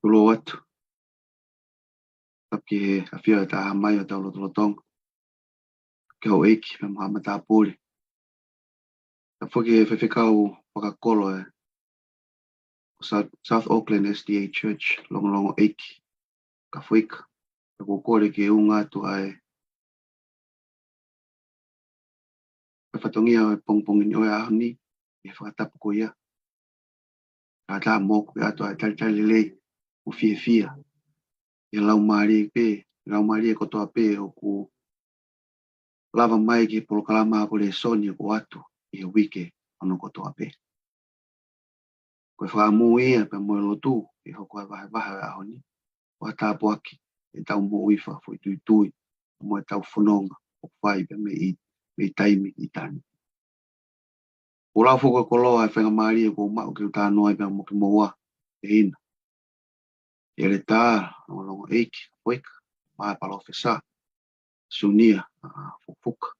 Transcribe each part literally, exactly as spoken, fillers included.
Tulou atu. Tapu ki he ʻafio ʻa e Tamai ʻo tau lotolotonga. Ki he houʻeiki, pea mo e matāpule. Tapu ki he faifekau fakakolo ʻa e South, South Auckland S D A Church, Longolongo ʻEiki, Kafoika. Pea ʻoku ou kole ke ʻunga atu ʻa e ʻa e fatongia ʻo e pongipongi ni ʻo e ʻaho ni, ʻi he fakatapu ko ia. Ka tā moʻoku pē atu ʻa e talitali lelei, ʻo fiefia. ʻI he laumālie pē, laumālie kotoa pē ʻoku lava mai ki he polokalama ko e lēsoni ʻoku ʻoatu ʻi he uike hono kotoa pē. Ko e fakamoʻui ia pea mo e lotu ʻi he hoko ʻa e vahevahe ʻo e ʻaho ni, ʻo tāpuakiʻi ʻetau moʻui fakafoʻituitui, mo ʻetau fononga ʻoku fai pē mei, mei taimi ki taimi. ʻOku lau foki ʻa e koloa ʻa e faingamālie ʻoku ou maʻu ke u talanoa ai pea mo kimoua, ʻe hina. ʻEletā, Longolongo ʻEiki, Kafoika, mo e Palōfesa Sunia, ʻa, Fufuka.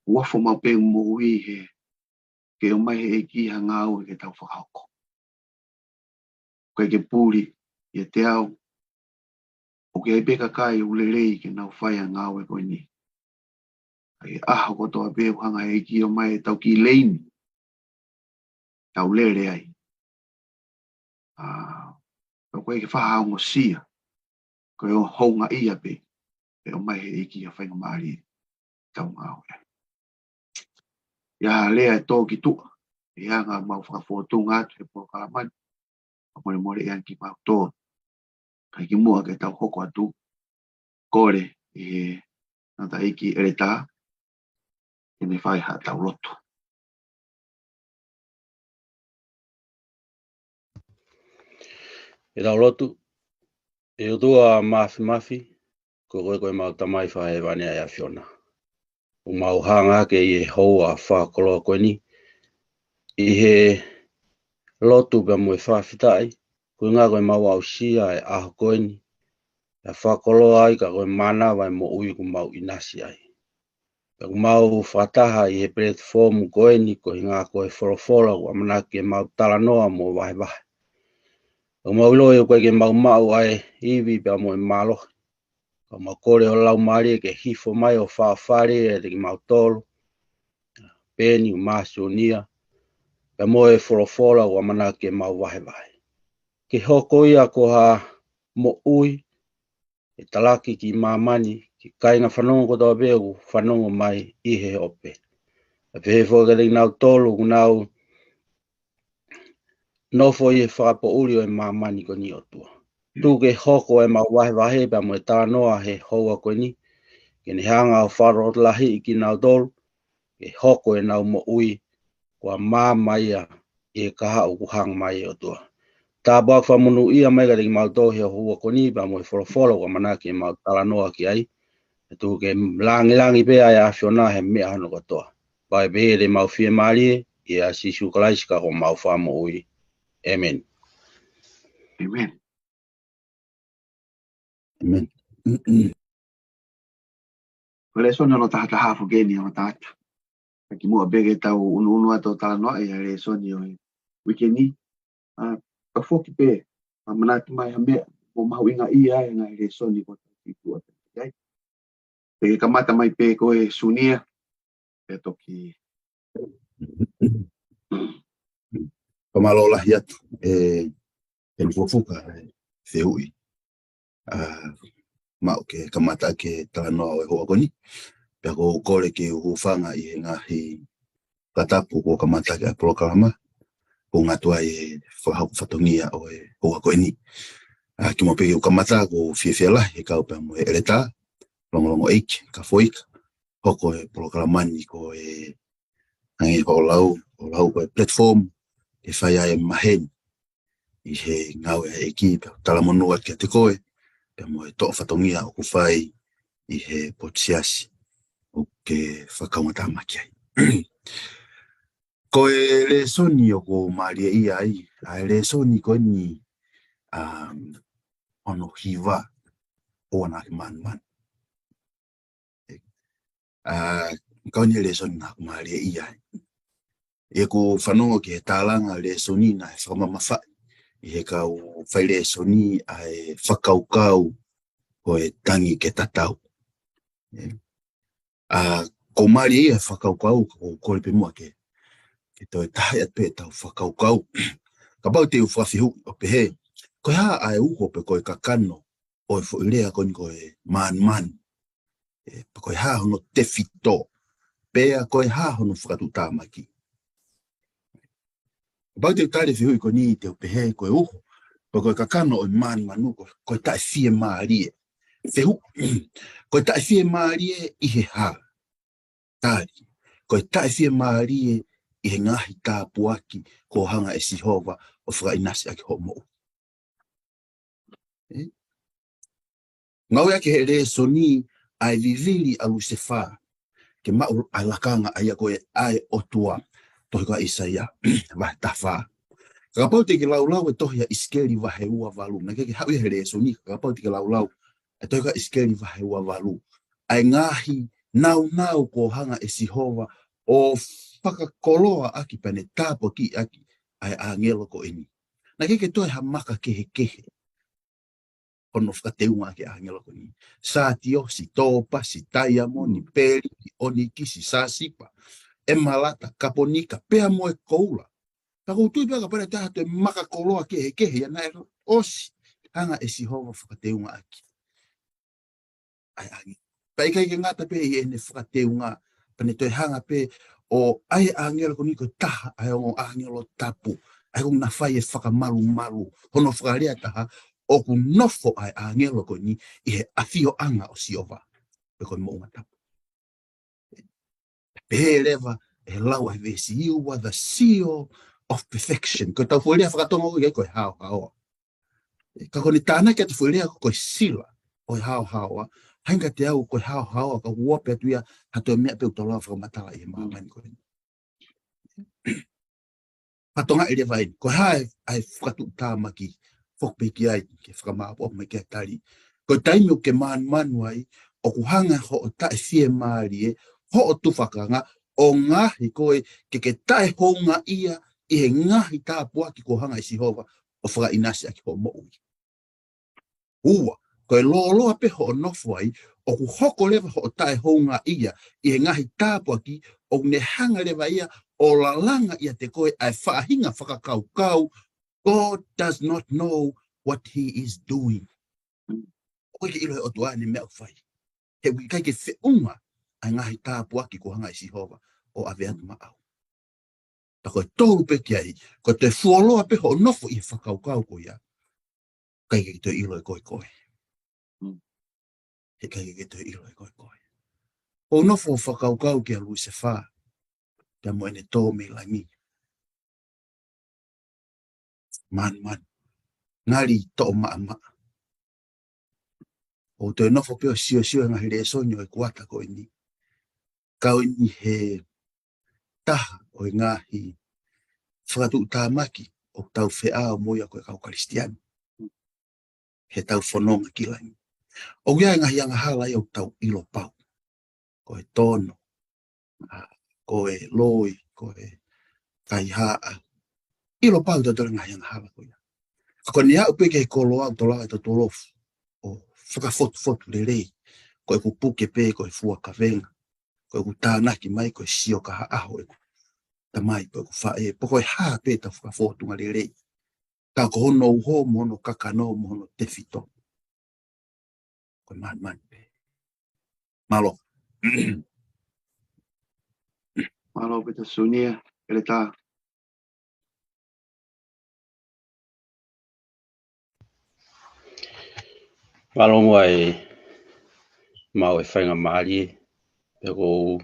ʻOku ou fakamoʻoni pē moʻui he ke ʻomai he ʻEiki ha ngāue ke tau fakahoko. ʻOku ʻikai ke puli ʻiate au, ʻoku ʻi ai pē kakai ʻoku lelei ke nau fai ʻa e ngāue ko eni. ʻA e ʻaho kotoa pē ʻoku hanga ʻe he ʻEiki ʻo ʻomai ʻetau kiʻi leini, tau lele ai. ʻA, ʻoku ʻikai ke faʻa ongosia, ko e houngaʻia pē, ʻe ʻomai he ʻEiki ʻa e faingamālie tau ngāue. ʻI ai ha lea ʻe tō ki tuʻa, ʻi he anga ʻemau fakafōtunga atu he polokalama ni, ʻa molemole ʻe ʻange kimautolu. Kae kimuʻa ke tau hoko atu, kole ʻi he tangataʻeiki ʻeletā, ke ne fai haʻatau lotu. Ke tau lotu. ʻE ʻOtua Māfimafi, ko koe ko ʻemau Tamai Fakahēvani ʻa e ʻAfiona. ʻOku mau hanga hake ʻi he houa fakakoloa ko eni, ʻi he lotu pea mo e fakafetaʻi, koeʻuhinga ko ʻemau aʻusia ʻa e ʻaho ko eni, ʻa e fakakoloa ai ka ko e mānava ʻa e moʻui ʻoku mau ʻinasi ai. Pea ʻoku mau fakataha ʻi he platform ko eni koeʻuhinga ko e folofola ʻoku ʻamanaki ke mau talanoa mo vahevahe. ʻOku mau ʻiloʻi ʻoku ʻikai ke mau maʻu ʻa e ivi pea mo e mālohi. Ka mau kole ho Laumālie ke hifo mai ʻo fafale ʻiate kimautolu, Peni, Māsunia, pea mo e folofola ʻoku ʻamanaki ke mau vahevahe. Ke hoko ia ko ha moʻui ʻe talaki ki māmani, ki he kāinga fanongo kotoa pē ʻoku fanongo mai ʻi he ope. Pea pehē foki kiate kinautolu ʻoku nau nofo ʻi he fakapoʻuli ʻo e māmani ko eni ʻOtua. Tuku ke hoko ʻemau vahevahe pea mo e talanoa he houa ko eni, ke ne hanga ʻo fakalotolahiʻi kinautolu, ke hoko ʻenau moʻui ko ha maama ia ʻi he kahaʻu ʻoku hanga mai ʻOtua. Tāpuaki fakamonūʻia mai kiate kimautolu he houa ko eni pea mo e folofola ʻoku ʻamanaki ke mau talanoa ki ai. Pea tuku ke langilangi pē ʻa e ʻAfiona he meʻa hono kotoa. Pea ʻe pehē ʻemau fiemālie, ʻia Sīsū Kalaisi ko homau Fakamoʻui. ʻĒmeni. ʻĒmeni. ʻĒmeni. Ko e lēsoni hono tahataha foki eni ʻa e matata. Ka kimuʻa pē ke tau ʻunuʻunu atu ʻo talanoaʻi ʻa e lēsoni ʻo e uike ni. ʻA, ka foki pē, ʻamanaki mai ha meʻa ʻoku mahuʻingaʻia ai ʻa e ngaahi lēsoni ko ē ʻoku tau fiefia ai. Pea ke kamata mai pē koe Sunia, pea toki. Fakamālō lahi atu, ʻe, ʻe Fufuka, ʻe, fehuʻi. ʻA, maʻu ke kamata ke talanoa ʻo e houa ko eni. Pea ʻoku ou kole ke u hūfanga ʻi he ngaahi fakatapu kuo kamata ʻaki ʻa e polokalama. Ko e ngaahi tuai ʻe fakahoko fatongia ʻo e houa ko eni. ʻA, kimuʻa pē ke u kamata ʻoku ou fiefia lahi he kau pea mo e ʻeletā, Longolongo ʻEiki, Kafoika, hoko e polokalama ni ko e hangē ko e lau, ʻo lau ko e platform, ke fai ai e maheni, ʻi he ngāue ʻa e ʻEiki, pea talamonū atu kiate koe, pea mo e toʻo fatongia ʻoku fai ʻi he potu siasi, ʻoku ke fakakaungātāmaki ai. Ko e lēsoni ʻoku mālie ia ai, ʻa e lēsoni ko eni, um, hono hiva ʻo ʻAna ki Manumanu. ʻA, ko eni e lēsoni naʻa ku mālie ia ai. ʻI heʻeku fanongo ki he tālanga lēsoni naʻe fakamamafaʻi ʻi he kau failēsoni ʻa e fakakaukau ko e tangi ke tatau. ʻE, ʻa, ko e mālie ia e fakakaukau, ko e kole pē muʻa ke, ke toe taha atu pē ʻetau fakakaukau. Kapau te u fakafehuʻi ʻo pehē, ko e hā ʻa e uho pe ko e kakano ʻo e foʻi lea ko eni ko e manumanu. ʻE, pe ko e hā hono tefito, pea ko e hā hono fakatuʻutāmaki. Kapau te u tali e fehuʻi ko eni te u pehē ko e uho, pe ko e kakano ʻo e manumanu ko, ko e taʻefiemālie. Fehuʻi, ko e taʻefiemālie ʻi he hā? Tali, ko e taʻefiemālie ʻi he ngaahi tāpuaki kuo hanga ʻe Sihova ʻo fakaʻinasi ʻaki hoʻo moʻui. ʻE? Ngāueʻaki he lēsoni ʻa e vivili ʻa Lusefā ke maʻu ʻa e lakanga ʻa ia ko e ʻa e ʻOtua, tohi ko ʻAisea vahe taha fā. Kapau te ke laulau e tohi ʻa ʻIsikeli vahe ua valu, naʻe ʻikai ke haʻu ia he lēsoni, kapau te ke laulau e tohi ko ʻIsikeli vahe ua valu, ʻa e ngaahi naunau kuo hanga ʻe Sihova ʻo fakakoloa ʻaki pea ne tāpuakiʻi ʻaki ʻa e ʻāngelo ko eni. Naʻe ʻikai ke toe ha maka kehekehe hono fakateunga ʻaki e ʻāngelo ko eni. Sātiosi, tōpasi, taiamoni, peli, ʻonikisi, sasipa, ʻemalata, kaponika, pea mo e koula. Ka ʻoku ou tui pē kapau naʻe toe ha toe maka koloa kehekehe ia naʻe ʻosi hanga ʻe Sihova fakateunga ʻaki ʻa e ʻāngelo. Pea ʻikai ke ngata pē ʻi heʻene fakateunga, pea ne toe hanga pē ʻo ʻai e ʻāngelo ko eni ko e taha ʻa e ongo ʻāngelo tapu, ʻa ia ʻoku na fai e fakamalumalu, hono fakalea taha, ʻoku nofo ʻa e ʻāngelo ko eni ʻi he ʻafioʻanga ʻo Sihova, pe ko e moʻunga tapu. Pehē leva ʻe he lau ʻa e veesi, "You are the seal of perfection." Ko e tau foʻi lea fakatonga ʻoku ʻikai ko e haohaoa. ʻE, ka ko ʻene tānaki atu e foʻi lea ko e sila ʻo e haohaoa, hangē kiate au ko e haohaoa ka ʻoku ʻosi pē atu ia ha toe meʻa pē ʻoku tau lava fakamatala ʻi he māmani ko eni. Fakatonga ʻe leva eni, ko e hā e, ʻa e fakatuʻutāmaki, foki pē ki ai, ke fakamāʻopoʻopo mai ki ai e tali. Ko e taimi ʻoku ke manumanu ai, ʻoku hanga hoʻo taʻefiemālie, hoʻo tufakanga, ʻo ngaohi koe ke ke taʻehoungaʻia ʻi he ngaahi tāpuaki kuo hanga ʻe Sihova ʻo fakaʻinasi ʻaki hoʻo moʻui. Ua, ko e lōloa pē hoʻo nofo ai, ʻoku hoko leva hoʻo taʻehoungaʻia ʻi he ngaahi tāpuaki ʻoku ne hanga leva ia ʻo lalanga ʻiate koe ʻa e faʻahinga fakakaukau, "God does not know what he is doing." ʻOku ʻikai ke ʻilo ʻe he ʻOtua ʻene meʻa ʻoku fai. He ʻoku ʻikai ke feʻunga ʻa e ngaahi tāpuaki kuo hanga ʻe Sihova ʻo ʻave atu maʻau. Pea ko e tolu pē ki ai, ko e toe fuoloa pē hoʻo nofo ʻi he fakakaukau ko ia, ʻikai ke toe ʻilo ʻe koe koe. Mm. He ʻikai ke toe ʻilo ʻe koe koe. Ko hoʻo nofo ʻo fakakaukau kia Lusefā, pea mo ʻene tō mei langi. Manumanu. Ngali toʻo maʻamaʻa. ʻOku toe nofo pē ʻo siosio e ngaahi lēsoni ʻo e kuata ko eni. Kau eni he taha ʻo e ngaahi fakatuʻutāmaki ʻoku tau feʻao mo ia ko e kau Kalisitiane. He ʻetau fononga ki langi. ʻOku ʻi ai e ngaahi angahala ia ʻoku tau ʻilo pau. Ko e tono, ʻa, ko e loi, ko e kaihaʻa. ʻIlo pau ʻe tautolu e ngaahi angahala ko ia. Ka ko ʻene aʻu pē ki he koloa ʻoku tau lava ʻe tautolu ʻo fakafotufotu lelei. Ko ʻeku puke pē, ko e fua kavenga. Ko ʻeku tānaki mai, ko e sio kahaʻaho ʻeku tamai, ko ʻeku faʻē. Pe ko e hā pē ʻetau fakafōtunga lelei. Ka ko hono uho, mo hono kakano, mo hono tefito, ko e manumanu pē. Mālō. Mālō Pita Sunia, ʻEletā. Mālō muʻa e maʻu e faingamālie, pea ʻoku ou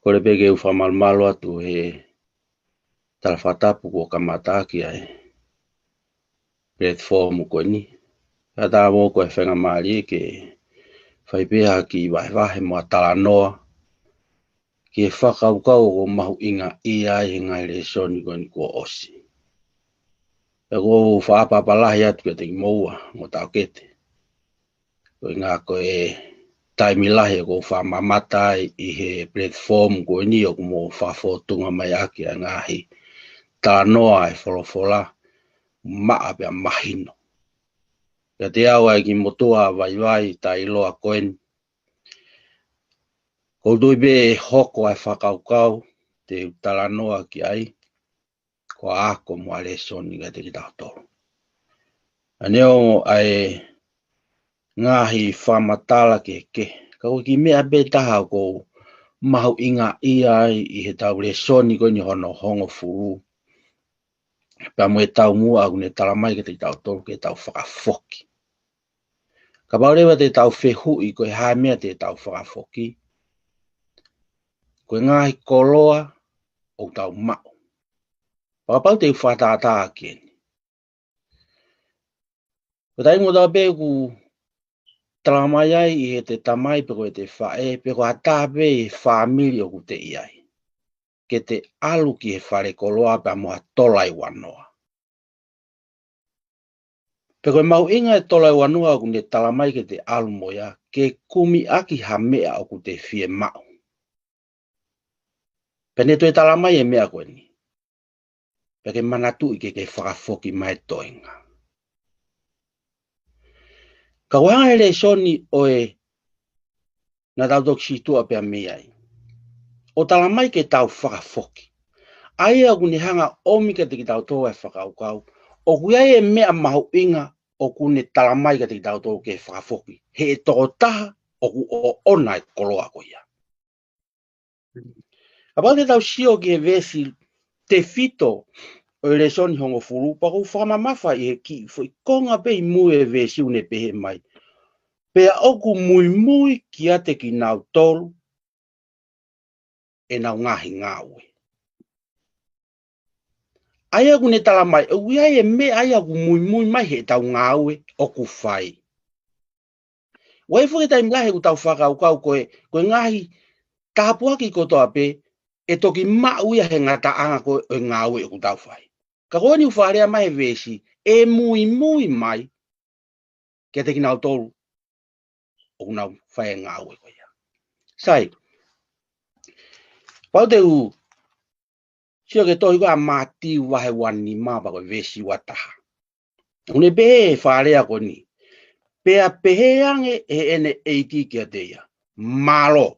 kole pē ke u fakamalumalu atu he tala fakatapu kuo kamata ʻaki ʻa e platform ko eni. Kae ʻatā mo ko e faingamālie ke fai pē ha kiʻi vahevahe mo ha talanoa ki he fakakaukau ʻoku mahuʻinga ʻi ai he ngaahi lēsoni ko eni kuo ʻosi. Pea ʻoku ou fakaʻapaʻapa lahi atu kiate kimoua mo Taukete. Ko e ʻuhinga ko e taimi lahi ʻoku ou fakamamata ai ʻi he platform ko eni ʻoku mou fakafōtunga mai ʻaki ʻa e ngaahi talanoa ʻa e folofola. maʻa pea mahino. Kiate au ʻa e kiʻi motuʻa vaivai taʻeʻiloa ko eni. Ko u tui pē ʻe hoko ʻa e fakakaukau te u talanoa ki ai, ko e ako mo e lēsoni kiate kitautolu. ʻA ia ʻoku ʻi ai e ngaahi fakamatala kehekehe. Ka ko e kiʻi meʻa pē taha ʻoku ou mahuʻingaʻia ai ʻi heʻetau lēsoni ko eni hono hongofulu. Pea mo e taumuʻa ʻoku ne talamai kiate kitautolu ke tau fakafoki. Kapau leva te tau fehuʻi ko e hā e meʻa te tau fakafoki, ko e ngaahi koloa ʻoku tau maʻu. Pea kapau te u fakatātā ki heni. Ko e taimi kotoa pē ʻoku talamai ai ʻe heʻete tamai pe ko ʻete faʻē, pe ko ha taha pē ʻi he fāmili ʻoku te ʻi ai, ke te ʻalu ki he fale koloa pea mo ha tola ʻe ua noa. Pe ko e mahuʻinga e tola ʻe ua noa ʻoku ne talamai ke te ʻalu mo ia, ke kumi ʻaki ha meʻa ʻoku te fiemaʻu. Pea ne toe talamai e meʻa ko eni. Pea ke manatuʻi ke ke fakafoki mai e toenga. Ka ʻoku hanga ʻe he lēsoni ʻo e naʻa tau toki sītuʻa pea mei ai, ʻo talamai ke tau fakafoki. ʻA ia ʻoku ne hanga ʻomi kiate kitautolu e fakakaukau, ʻoku ʻi ai e meʻa mahuʻinga ʻoku ne talamai kiate kitautolu ke fakafoki. He ʻe tokotaha ʻoku ʻoʻona e koloa ko ia. Kapau te tau sio ki he veesi tefito ʻo e lēsoni hongofulu, pea ʻoku ou fakamamafa ʻi he kiʻi foʻi konga pē ʻi mui e veesi ʻoku ne pehē mai. Pea ʻoku muimui kiate kinautolu ʻenau ngaahi ngāue. ʻA ia ʻoku ne talamai, ʻoku ʻi ai e meʻa ia ʻoku muimui mai heʻetau ngāue ʻoku fai. ʻOku ʻi ai foki e taimi lahi ʻoku tau fakakaukau ko e, ko e ngaahi tāpuaki kotoa pē, ʻe toki maʻu ia he ngataʻanga ko ē ʻo e ngāue ʻoku tau fai. Ka ko eni ʻoku fakalea mai he veesi, ʻe muimui mai kiate kinautolu ʻoku nau fai e ngāue ko ia. Sai, pau te u sio ki he tohi ko ē ʻa Mātiu vahe ua nima pea ko e veesi ua taha. ʻOku ne pehē e fakalea ko eni. Pea pehē ange ʻe heʻene ʻeiki kiate ia, mālō.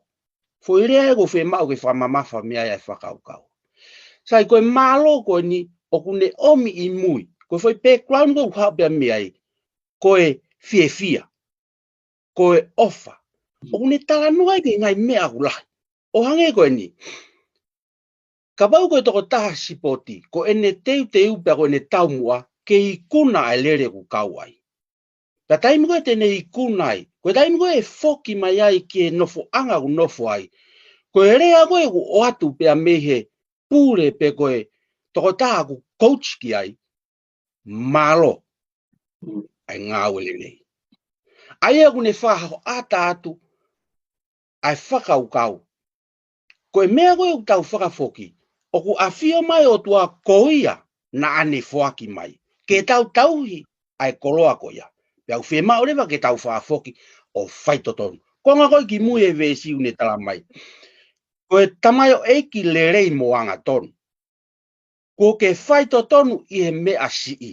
Foʻi lea ʻoku ou fiemaʻu ke fakamamafa mei ai e fakakaukau. Sai, ko e mālō ko eni ʻoku ne ʻomi ʻi mui. Ko e foʻi background ko ē ʻoku haʻu pea mei ai, ko e fiefia, ko e ʻofa. ʻOku ne talanoa ai ki he ngaahi meʻa ʻoku lahi. ʻO hangē ko eni. Kapau ko e tokotaha sipoti, ko ʻene teuteu pea ko ʻene taumuʻa ke ikuna ʻa e lele ʻoku kau ai. Pea taimi ko ē te ne ikuna ai, ko e taimi ko ē ʻe foki mai ai ki he nofoʻanga ʻoku nofo ai, ko e lea ko ē ʻoku ʻoatu pea mei he pule pe ko e tokotaha ʻoku coach ki ai, mālō ʻa e ngāue lelei. ʻA ia ʻoku ne fakahoʻata atu ʻa e fakakaukau, ko e meʻa ko ē ʻoku tau fakafoki, ʻoku ʻafio mai ʻOtua ko ia naʻa ne foaki mai ke tau tauhi ʻa e koloa ko ia. Pea ʻoku fiemaʻu leva ke tau fakafoki ʻo faitotonu. Konga ko ē ki mui e veesi ʻoku ne talamai, ko e tamaioʻeiki lelei mo angatonu, kuo ke faitotonu ʻi he meʻa siʻi.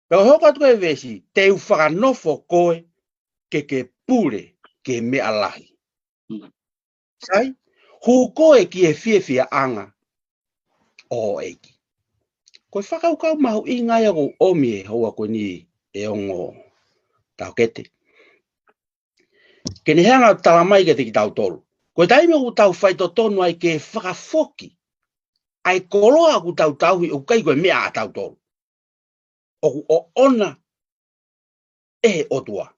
Pea ʻoku hoko atu ko ē veesi, te u fakanofo koe ke ke pule ki he meʻa lahi. Sai, hū koe ki he fiefiaʻanga ʻo e ʻEiki. Ko e fakakaukau mahuʻinga ia ʻoku ʻomi ʻe he houa ko eni ʻe ongo taʻokete. Ke ne hanga ʻo talamai kiate kitautolu, ko e taimi ʻoku tau faitotonu ai ke fakafoki ʻa e koloa ʻoku tau tauhi, ʻoku ʻikai ko e meʻa ʻatautolu. ʻOku ʻoʻona ʻe he ʻOtua.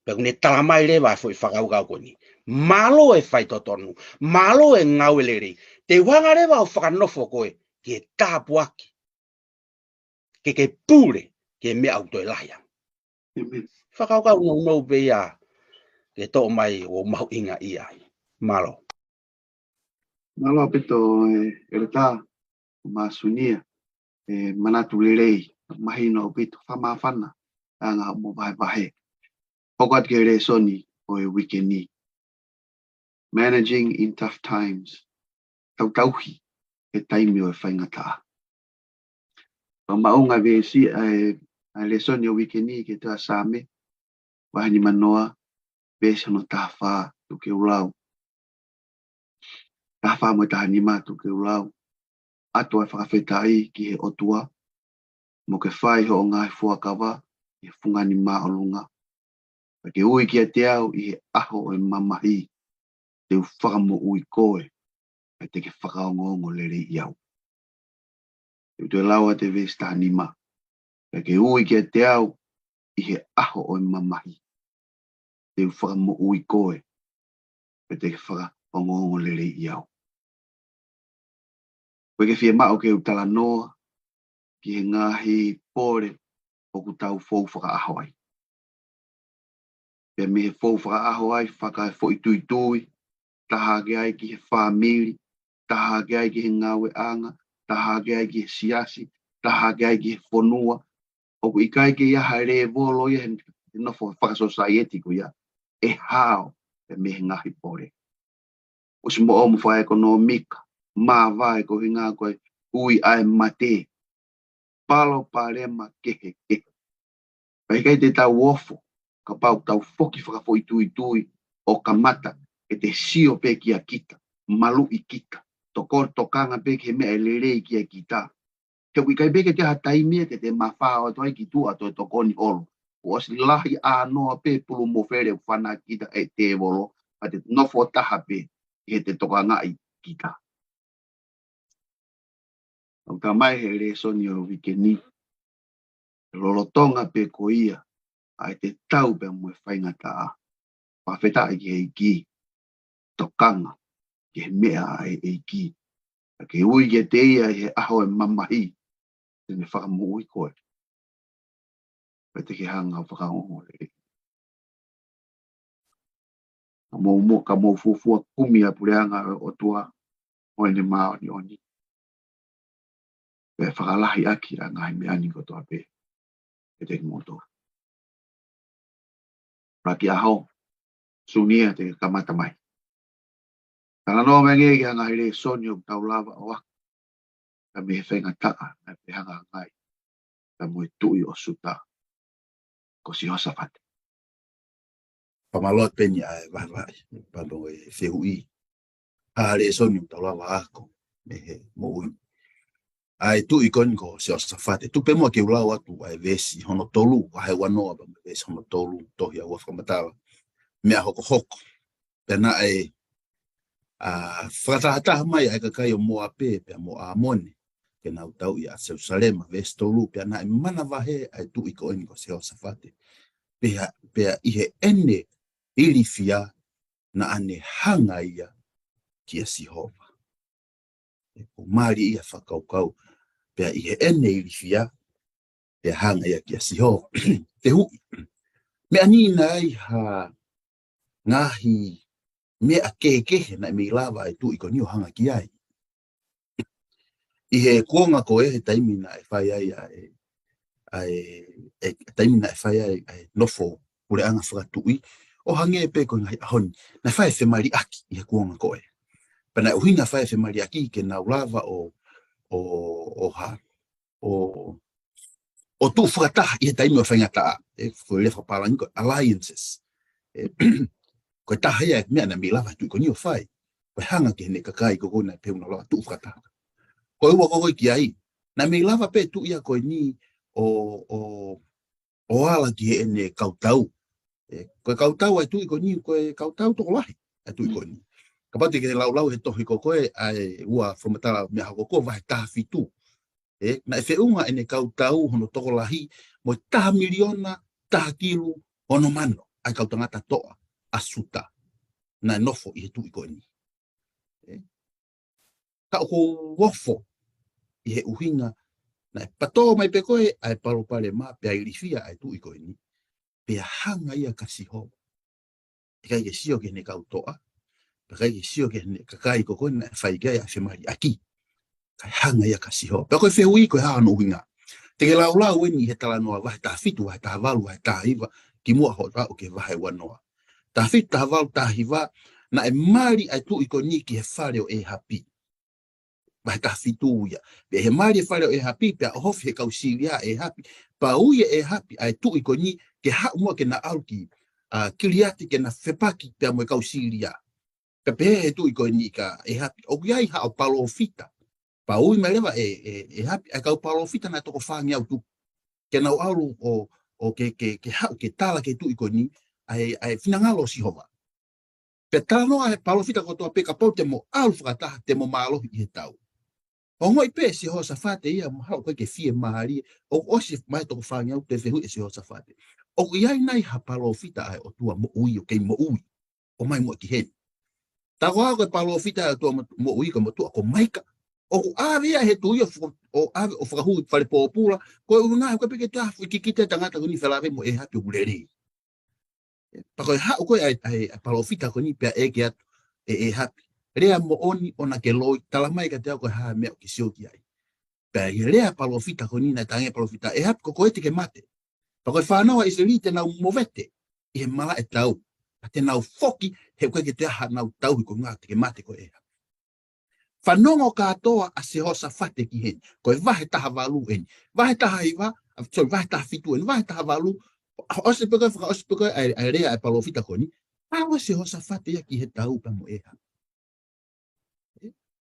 Pea ʻoku ne talamai leva e foʻi fakakaukau ko eni. Mālō e faitotonu, mālō e ngāue lelei. Te u hanga leva ʻo fakanofo koe ki he tāpuaki. Ke ke pule ki he meʻa ʻoku toe lahi ange. Fakakaukau nounou pē ia ke toʻo mai ʻo mahuʻingaʻia ai. Mālō. Mālō ʻaupito, ʻEletā Māsunia, e manatu lelei, mahino ʻaupito, fakamāfana ʻa e anga hoʻomo vahevahe. Hoko atu ki he lēsoni ʻo e uike ni. Managing in tough times. Tautauhi he taimi ʻo e faingataʻa. Pea maʻu ʻa e veesi ʻa e, ʻa e lēsoni ʻo e uike ni ki he tohi ʻa Saame, vahe nimanoa, veesi hono taha fā, tuku ke u lau. Taha fā mo e taha nima, tuku ke u lau. ʻAtu ʻa e fakafetaʻi ki he ʻOtua, mo ke fai hoʻo ngaahi fuakava ʻi he fungani māʻolunga. Pea ke ui kiate au ʻi he ʻaho ʻo e mamahi, te u fakamoʻui koe, pea te ke fakaongoongoleleiʻi au. Te u toe lau atu e veesi taha nima. Pea ke ui kiate au ʻi he ʻaho ʻo e mamahi, te u fakamoʻui koe, pea te ke fakaongoongoleleiʻi au. Ko e ke fiemaʻu ke u talanoa ki he ngaahi pole ʻoku tau fou fakaʻaho ai. Pea mei he fou fakaʻaho ai, fakafoʻituitui, taha hake ai ki he fāmili, taha hake ai ki he ngāueʻanga, taha hake ai ki he siasi, taha hake ai ki he fonua. ʻOku ʻikai ke ʻi ai ha lēvolo ia he, he nofo fakasōsaieti ko ia ʻe hao pea mei he ngaahi pole. ʻOsi moʻomu fakaʻekonōmika, māvae ko e ʻuhinga ko e ui ʻa e mate, palopalema kehekehe. Pea ʻikai te tau ofo, kapau tau foki fakafoʻituitui ʻo kamata ʻete sio pē kia kita, maluʻi kita, toko, tokanga pē ki he meʻa ʻe lelei kia kita. He ʻoku ʻikai pē ke ʻi ai ha taimi ia te te mafao atu ai ki tuʻa ʻo toe tokoni holo. Kuo ʻosi lahi ʻānoa pē pulu mo fele ʻoku fana kita ʻe he tēvolo, pea te nofo taha pē ʻi heʻete tokangaʻi kita. ʻOku tala mai he lēsoni ʻo e uike ni, lolotonga pē ko ia ʻa ʻete tau pea mo e faingataʻa, fakafetaʻi ki he ʻEiki, tokanga ki he meʻa ʻa e ʻEiki. Pea ke ui kiate ia ʻi he ʻaho ʻo e mamahi, te ne fakamoʻui koe, pea te ke hanga ʻo fakaongoongoleleiʻi. Ka mou mo-, ka mou fuofua kumi ʻa e puleʻanga ʻo e ʻOtua mo ʻene māʻoniʻoni, pea fakalahi ʻaki ʻa e ngaahi meʻa ni kotoa pē kiate kimoutolu. Laki ʻaho, Sunia te ke kamata mai. Talanoa mai angē ki he ngaahi lēsoni ʻoku tau lava ʻo ako, ka mei he faingataʻa naʻe fehangahangai pea mo e tuʻi ʻo Siuta, ko Sihosafate. Fakamālō atu Peni ʻa e vahevahe, pea mo e fehuʻi. ʻA e lēsoni ʻoku tau lava ako mei he moʻui ʻa e tuʻi ko eni ko Sihosafate. Tuku pē muʻa ke u lau atu ʻa e veesi hono tolu, vahe uanoa pea mo e veesi hono tolu, tohi ʻa ua fakamatala, meʻa hokohoko. Pea naʻe, ʻa, fakatahataha mai ʻa e kakai ʻo Moape pea mo ʻAmone ke nau tauʻi ʻa Selusalema, veesi tolu, pea naʻe manavahē ʻa e tuʻi ko eni ko Sihosafate. Pea, pea ʻi heʻene ilifia naʻa ne hanga ia kia Sihova. ʻE, ʻoku mali ia fakakaukau. Pea ʻi heʻene ilifia, pea hanga ia kia Sihova. Fehuʻi. Meʻa ni naʻe ʻi ai ha ngaahi meʻa kehekehe naʻe mei lava ʻa e tuʻi ko eni ʻo hanga ki ai. ʻI he kuonga ko ē he taimi naʻe fai ai ʻa e, ʻa e, ʻe, taimi naʻe fai ai ʻa e nofo puleʻanga fakatuʻi, ʻo hangē pē ko e ngaahi ʻaho ni, naʻe fai e femaliʻaki ʻi he kuonga ko ē. Pea naʻe ʻuhinga fai e femaliʻaki ke nau lava ʻo, ʻo, ʻo ha, ʻo, ʻo tuʻu fakataha ʻi he taimi ʻo e faingataʻa, ʻe, ko e lea fakapālangi ko e alliances. ʻE, ko e taha ia e meʻa naʻe mei lava tuʻi ko eni ʻo fai. Ko e hanga ki heʻene kakai ko ē naʻe pehē ʻoku nau lava tuʻu fakataha. Ko e ua ko ē ki ai, naʻe mei lava pē tuʻi ia ko eni ʻo, ʻo, ʻo ala ki heʻene kautau. ʻE, ko e kautau ʻa e tuʻi ko eni, ko e kautau tokolahi ʻa e tuʻi ko eni. Kapau te ke laulau he tohi ko ē ʻa e ua fakamatala meʻa hokohoko vahe taha fitu. ʻE, naʻe feʻunga ʻene kautau hono tokolahi mo e taha miliona, taha kilu, ono mano ʻa e kau tangata toʻa ʻa Siuta naʻe nofo ʻi he tuʻi ko eni. ʻE, ka ʻoku ou ofo ʻi he ʻuhinga naʻe patō mai pē ko ē ʻa e palopalema pea ilifia ʻa e tuʻi ko eni, pea hanga ia kia Sihova. ʻIkai ke sio ki heʻene kau toʻa, pea ʻikai ke sio ki heʻene kakai ko ē naʻe fai ki ai ʻa e femaliʻaki. Kae hanga ia kia Sihova. Pea ko e fehuʻi ko e hā hono ʻuhinga. Te ke laulau eni he Talanoa vahe taha fitu, vahe taha valu, vahe taha hiva, kimuʻa hoʻo aʻu ki he vahe uanoa. Taha fitu, taha valu, taha hiva, naʻe mali ʻa e tuʻi ko eni ki he fale ʻo ʻĒhapi. Vahe taha fitu ia. Pea ʻi he mali e fale ʻo ʻEhapi, pea ʻohofi ʻe he kau Sīlia ʻa ʻEhapi, pea ui ʻe ʻEhapi ʻa e tuʻi ko eni ke haʻu muʻa ke na ʻalu ki, ʻa, Kiliati ke na fepaki pea mo e kau Sīlia. Pea pehē ʻe he tuʻi ko eni kia ʻEhapi, ʻoku ʻi ai haʻo palōfita? Pea ui mai leva ʻe, ʻe, ʻEhapi ʻa e kau palōfita naʻe toko fāngeau tupu ke nau ʻalu ʻo, ʻo ke, ke, ke haʻu ke tala ki he tuʻi ko eni ʻa e, ʻa e finangalo ʻo Sihova. Pea talanoa ʻe he palōfita kotoa pē, kapau te mo ʻalu fakataha te mo mālohi ʻi he tau. Ongoʻi pē ʻe Sihosafate ia mahalo ko e ke fiemālie, ʻoku ʻosi mai toko fāngeau, toe fehuʻi ʻe Sihosafate, ʻoku ʻi ai nai ha palōfita ʻa e ʻOtua moʻui ʻoku kei moʻui ʻo mai muʻa ki heni? Tau ko e palōfita ʻa e ʻOtua mo-, moʻui ko e motuʻa ko Maika. ʻOku ʻave ia ʻe he tuʻi ʻo fo-, ʻo ʻave ʻo fakahui fale pōpula, ko e ʻuhinga he ko e peke te afu i kikite tangata ko eni felāveʻi mo ʻEhapi ʻoku lelei. Pea ko e haʻu ko ē ʻa e, ʻa e, ʻa e palōfita ko eni pea ʻeke atu ʻe, ʻEhapi, lea moʻoni ʻoua ke loi, tala mai kiate au ko e hā e meʻa ʻoku ke sio ki ai. Pea ʻi he lea palōfita ko eni naʻe talaange ʻe he palōfita, ʻEhapi, ko koe te ke mate. Pea ko e fānau ʻa ʻIsileli te nau movete ʻi he malaʻe tau, pea te nau foki he ʻoku ʻikai ke toe ʻi ai haʻanau tauhi, ko e ʻuhinga te ke mate koe, ʻEhapi. Fanongo kātoa ʻa Sihosafate ki heni. Ko e vahe taha valu eni. Vahe taha hiva, a, sorry, vahe taha fitu eni. Vahe taha valu, ʻosi pē ko e fakaʻosi pē ko e ʻa e, ʻa e lea ʻa e palōfita ko eni, ʻalu ʻa Sihosafate ia ki he tau pea mo ʻEhapi.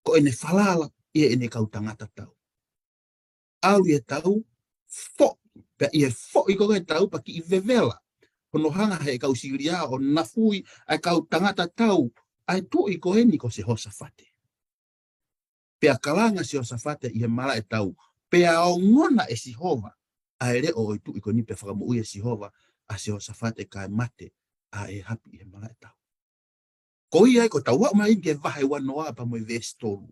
Ko ʻene falala ʻi heʻene kau tangata tau. ʻAlu ʻi he tau, foʻi, pea ʻi he foʻi ko ē tau pea kiʻi vevela hono hanga ʻe he kau Sīlia ʻo nafui ʻa e kau tangata tau ʻa e tuʻi ko eni ko Sihosafate. Pea kalanga Sihosafate ʻi he malaʻe tau, pea ongona ʻe Sihova ʻa e leʻo ʻo e tuʻi ko eni, pea fakamoʻui ʻe Sihova ʻa Sihosafate kae mate ʻa ʻEhapi ʻi he malaʻe tau. Ko ia ai ko e tau aʻu mai ki he vahe uanoa pea mo e veesi tolu.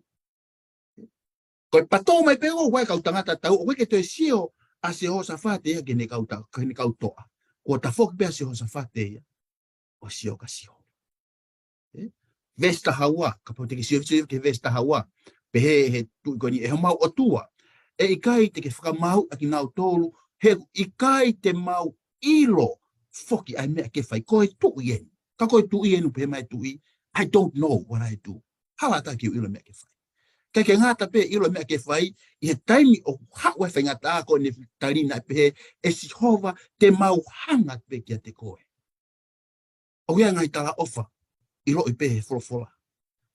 Ko e pato mai pē ʻo e kau tangata tau, ʻoku ʻikai ke toe sio ʻa Sihosafate ia ki heʻene kau ta-, ki heʻene kau toʻa. Kuo tafoki pē ʻa Sihosafate ia ʻo sio kia Sihova. ʻE? Veesi taha ua, kapau te ke sio, sio ki he veesi taha ua. Pehē ʻe he tuʻi ko eni, ʻE homau ʻOtua, ʻe ʻikai te ke fakamaauʻi ʻa kinautolu, he ʻikai te mau ʻilo foki ʻa e meʻa ke fai. Ko e tuʻi eni. Ka ko e tuʻi eni, pehē mai e tuʻi, I don't know what I do. Hala ʻatā ke u ʻilo e meʻa ke fai. Kae ʻikai ke ngata pē ʻilo e meʻa ke fai, ʻi he taimi ʻoku haʻu ai e faingataʻa ko eni, tali naʻe pehē ʻe Sihova, te mau hanga pē kiate koe. ʻOku ʻi ai e ngaahi talaʻofa ʻiloʻi pē he folofola.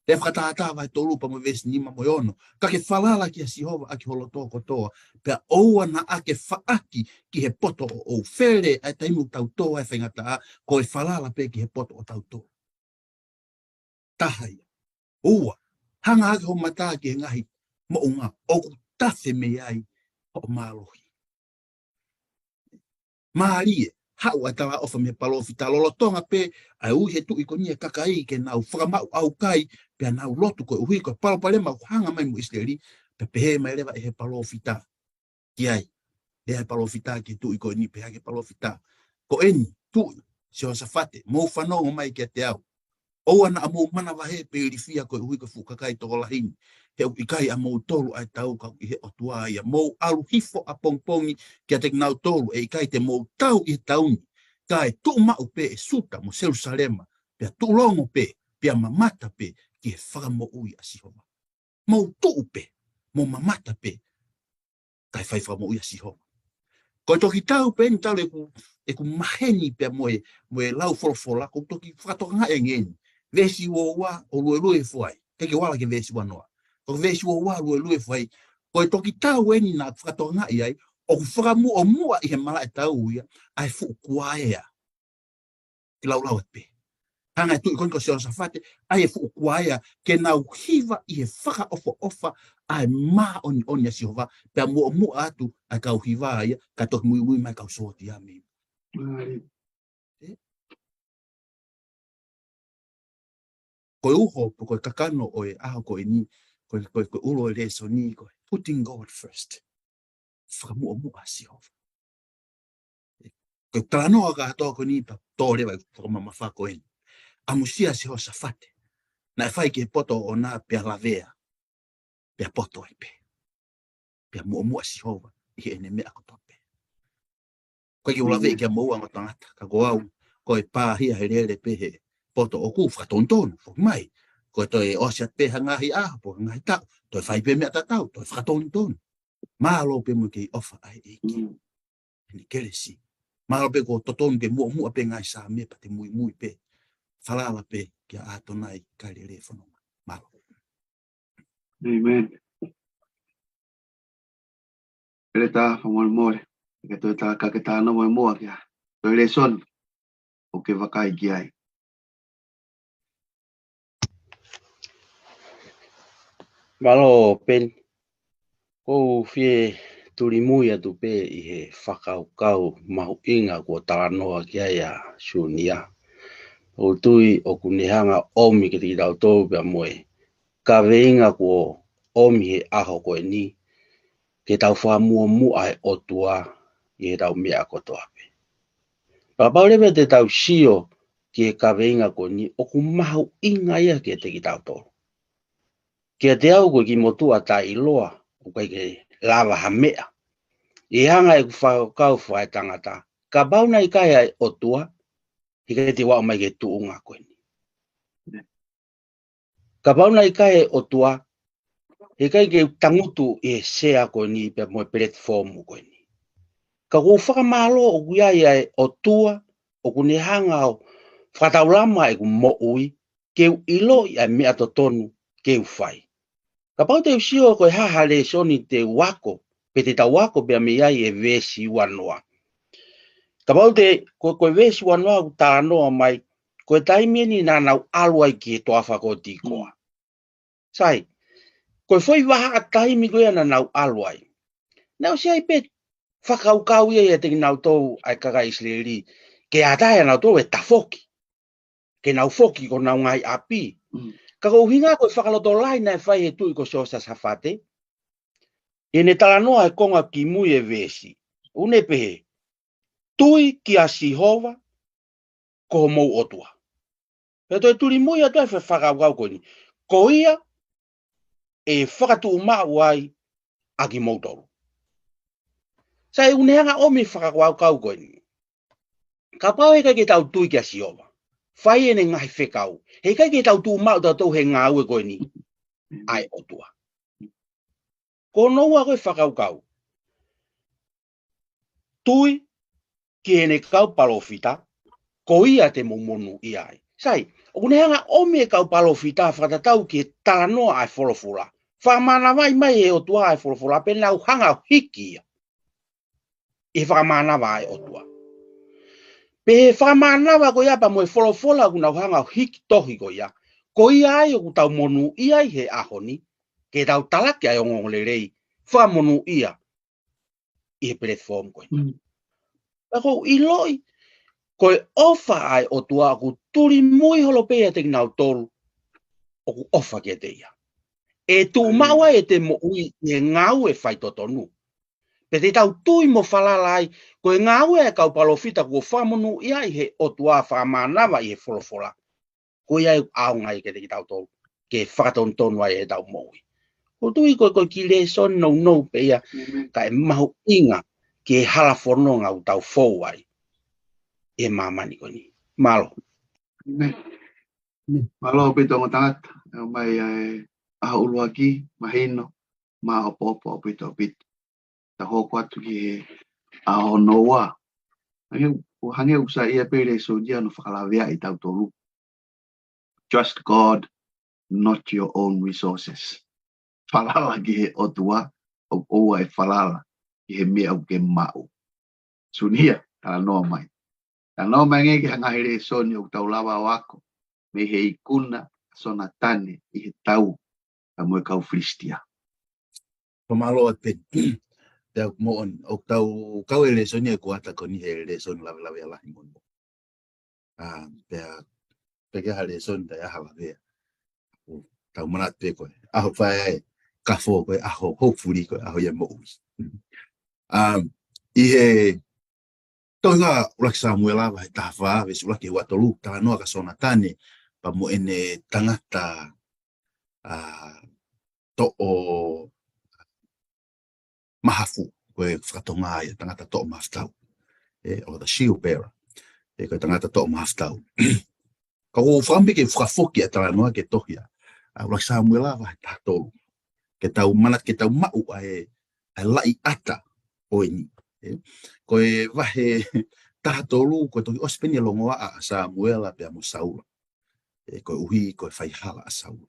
Lea Fakatātā vahe tolu pea mo e veesi nima mo e ono. Ka ke falala kia Sihova ʻaki ho loto kotoa, pea ʻoua naʻa ke faʻaki ki he poto ʻoʻou. Fele ʻa e taimi ʻoku tau tō ai e faingataʻa, ko e falala pē ki he poto ʻo tau tō. Taha ia. Ua, hanga hake ho mata ki he ngaahi moʻunga ʻoku tafe mei ai hoʻo mālohi. Mālie, haʻu ʻa e talaʻofa mei he palōfita lolotonga pē ʻa e ui ʻe he tuʻi ko eni e kakai ke nau fakamaʻu ʻaukai, pea nau lotu koeʻuhi ko e palopalema ʻoku hanga mai mo ʻIsileli, pea pehē mai leva ʻe he palōfita ki ai. Lea ʻa e palōfita ki he tuʻi ko eni, pehē ki he palōfita, Ko eni, tuʻi, Sihosafate, mou fanongo mai kiate au. ʻOua naʻa mou manavahē pe ilifia koeʻuhi ko e fuʻu kakai tokolahi ni, he ʻoku ʻikai ʻamoutolu ʻa e tau, ka ʻoku ʻi he ʻOtua ia. Mou ʻalu hifo ʻapongipongi kiate kinautolu, ʻe ʻikai te mou tau ʻi he tau ni, kae tuʻu maʻu pē ʻe Siuta mo Selusalema, pea tuʻulongo pē, pea mamata pē ki he fakamoʻui ʻa Sihova. Mou tuʻu pē, mou mamata pē, kae fai fakamoʻui ʻa Sihova. Ko e toki tau pē eni talu ʻeku, ʻeku maheni pea mo e, mo e lau folofola, ko e toki fakatokangaʻi ange eni. Veesi uaua ʻo luelue hifo ai, ʻikai ke u ala ki he veesi uanoa. Ko e veesi uaua luelue hifo ai, ko e toki tau eni naʻa fakatokangaʻi ai, ʻoku fakamuʻomuʻa ʻi he malaʻe tau ia ʻa e fuʻu kuaea. Ki laulau atu pē. Hanga ʻe he tuʻi ko eni ko Sihosafate, ʻai e fuʻu kuaea ke nau hiva ʻi he fakaʻofoʻofa ʻa e māʻoniʻoni ʻa Sihova, pea muʻomuʻa atu ʻa e kau hiva ia, kae toki muimui mai e kau sōtia mei. Mālie. ʻE? Ko e uho, pe ko e kakano ʻo e ʻaho ko eni, ko e, ko e, ko e ʻulu ʻo e lēsoni, ko e putting God first. Fakamuʻomuʻa ʻa Sihova. Ko e talanoa kātoa ko eni pea tō leva e fakamamafa ko eni. ʻAmusia ʻa Sihosafate. Naʻe fai ki he poto ʻoʻona pea lavea. Pea poto ai pē. Pea muʻomuʻa ʻa Sihova ʻi heʻene meʻa kotoa pē. Ko e ke u lave ki he moʻua ʻa e tangata, ka ko au, ko e pāhia he lele pē he poto ʻoku fakatonutonu, foki mai. Ko e toe ʻosi atu pē ha ngaahi ʻaho, pe ha ngaahi taʻu, toe fai pē meʻa tatau, toe fakatonutonu. Mālō pē mo e kei ʻofa ʻa e ʻEiki. Ni kelesi. Mālō pē kuo totonu ke muʻomuʻa pē ngaahi Saame pea te muimui pē. Falala pē kia ʻAtonai kae lele fononga. Mālō. Amen. Pele tā, fakamolemole. Ke toe tā, ka ke tā noa mo e moa kia. Toe lēsoni. ʻOku ke vakai ki ai. Mālō, Peni. ʻOku ou fie tulimui atu pē ʻi he fakakaukau mahuʻinga kuo talanoa ki ai ʻa Sunia. ʻOku ou tui ʻoku ne hanga ʻomi kiate kitautolu pea mo e kaveinga kuo ʻomi he ʻaho ko eni, ke tau fakamuʻomuʻa e ʻOtua ʻi heʻetau meʻa kotoa pē. Kapau leva te tau sio ki he kaveinga ko eni, ʻoku mahuʻinga ia kiate kitautolu. Kiate au ko e kiʻi motuʻa taʻeʻiloa, ʻoku ʻikai ke lava ha meʻa. ʻI he anga ʻeku fakakaukau fakaetangata, kapau naʻe ʻikai ʻa e ʻOtua, he ʻikai te u aʻu mai ki he tuʻunga ko eni. Kapau naʻe ʻikai e ʻOtua, he ʻikai ke u tangutu ʻi he sea ko eni pea mo e platform ko eni. Ka ʻoku ou fakamālō ʻoku ʻi ai ʻa e ʻOtua, ʻoku ne hanga ʻo fakataulama ʻeku moʻui, ke u ʻiloʻi ʻa e meʻa totonu ke u fai. Kapau te u sio ko e hā ha lēsoni te u ako, pe te tau ako pea mei ai e veesi uanoa. Kapau te, ko, ko e veesi uanoa ʻoku talanoa mai, ko e taimi eni naʻa nau ʻalu ai ki he toafa ko Tikoa. Sai, ko e foʻi vahaʻa taimi ko ia naʻa nau ʻalu ai. Naʻe ʻosi ʻi ai pē fakakaukau ia ʻiate kinautolu ʻa e kakai ʻIsileli, ke ʻatā ʻe nautolu e tafoki. Ke nau foki ki honau ngaahi ʻapi. Ka ko e ʻuhinga ko e fakalotolahi naʻe fai he tuʻi ko Siosasafate. ʻI heʻene talanoa he konga kimui e veesi. ʻOku ne pehē, tui kia Sihova, ko homou ʻOtua. Pea toe tulimui atu ai e fakakaukau ko eni. Ko ia ʻe fakatuʻumaʻu ai ʻa kimoutolu. Sai, ʻoku ne hanga ʻomi e fakakaukau ko eni. Kapau he ʻikai ke tau tui kia Sihova, fai ʻene ngaahi fekau, he ʻikai ke tau tuʻumaʻu tautolu he ngāue ko eni ʻa e ʻOtua. Ko hono ua ko e fakakaukau. Tui ki heʻene kau palōfita, ko ia te mou monūʻia ai. Sai, ʻoku ne hanga ʻomi e kau palōfita fakatatau ki he talanoa ʻa e folofola. Fakamānavaʻi mai ʻe he ʻOtua ʻa e folofola, pea nau hanga ʻo hiki ia ʻi he fakamānava ʻa e ʻOtua. Pea ʻi he fakamānava ko ia pea mo e folofola ʻoku nau hanga ʻo hiki tohi ko ia, ko ia ai ʻoku tau monūʻia ai he ʻaho ni, ke tau talaki ʻa e ongoongolelei fakamonūʻia ʻi he platform ko ia. Mm. Pea ʻoku ou ʻiloʻi, ko e ʻofa ʻa e ʻOtua ʻoku tulimui holo pē ʻiate kinautolu ʻoku ʻofa kiate ia. ʻE tuʻumaʻu ai ʻete moʻui ʻi he ngāue faitotonu. Pea te tau tui mo falala ai, ko e ngāue ʻa e kau palōfita kuo fakamonūʻia ʻe he ʻOtua fakamānava ʻi he folofola. Ko ia ʻoku ʻaonga ai kiate kitautolu, ke fakatonutonu ai ʻetau moʻui. ʻOku ou tui ko e, ko e kiʻi lēsoni nounou pē ia, amen, kae mahuʻinga ki he hala fononga ʻoku tau fou ai ʻi he māmani ko eni. Mālō. Amen. Amen. Mālō ʻaupito ongo tangata, ʻomai ʻa e ʻaho ʻuluaki, mahino, maʻopoʻopo ʻaupito ʻaupito. Tau hoko atu ki he ʻaho hono ua. Hangē, hangē ʻoku saiʻia pē lēsoni ia ʻo fakalaveaʻi kitautolu. Trust God, not your own resources. Falala ki he ʻOtua, ʻoua ʻe falala ki he meʻa ʻoku ke maʻu. Sunia, talanoa mai. Talanoa mai angē ki he ngaahi lēsoni ʻoku tau lava ʻo ako mei he ikuna ʻa Sonatane ʻi he tau ʻa mo e kau Filisitia. Fakamālō atu Peni. Pea moʻoni, ʻoku tau kau e lēsoni ʻa e kuata ko eni he lēsoni lavea, lavea lahi moʻoni. ʻA, pea, pea ke ha lēsoni taʻe ha lavea. ʻOku tau manatu pē ko e ʻaho fai ai, kafo ko e ʻaho, hopefully ko e ʻaho ia moʻui. ʻA, ʻi he tohi ʻuluaki Samuela vahe taha fā, veesi ʻuluaki ki he ua tolu, talanoa kia Sonatane, pea mo ʻene tangata, ʻa, toʻo mahafu, ko e fakatonga ia, tangata toʻo mahafu tau. ʻE, ʻo the shield bearer. ʻE, ko e tangata toʻo mahafu tau. Ka ʻoku ou fakaʻamu pē ke fakafoki ʻa e talanoa ke tohi ʻa ʻUluaki Sāmiuela vahe taha tolu. Ke tau manatu, ke tau maʻu ʻa e, ʻa e laʻi ʻata ʻo eni. ʻE? Ko e vahe taha tolu, ko e toki ʻosi pē eni e longoaʻa ʻa Sāmiuela pea mo Saula. ʻE, koeʻuhi, ko e faihala ʻa Saula.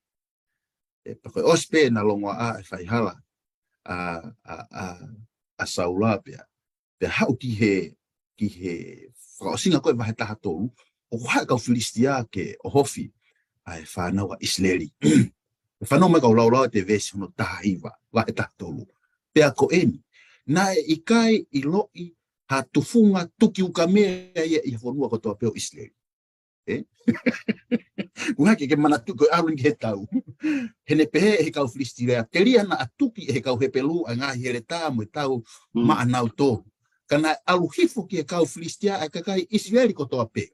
ʻE, pea ko e ʻosi pē ʻena longoaʻa e faihala ʻa, ʻa, ʻa, ʻa Saula pea. Pea haʻu ki he, ki he fakaʻosinga ko e vahe taha tolu, ʻoku haʻu e kau Filisitia ke ʻohofi ʻa e fānau ʻa ʻIsileli. ʻE fanongo mai kau laulau atu e veesi hono taha hiva, vahe taha tolu. Pea ko eni, naʻe ʻikai ʻiloʻi ha tufunga tuki ukamea ia ʻi he fonua kotoa pē ʻo ʻIsileli. ʻE? Kuo hake ke manatu ko e ʻalu ki he tau. He naʻe pehē ʻe he kau Filisitia, telia naʻa tuki ʻe he kau Hepelū ʻa e ngaahi heletā mo e tau maʻanautolu. Ka naʻe ʻalu hifo ki he kau Filisitia ʻa e kakai ʻIsileli kotoa pē.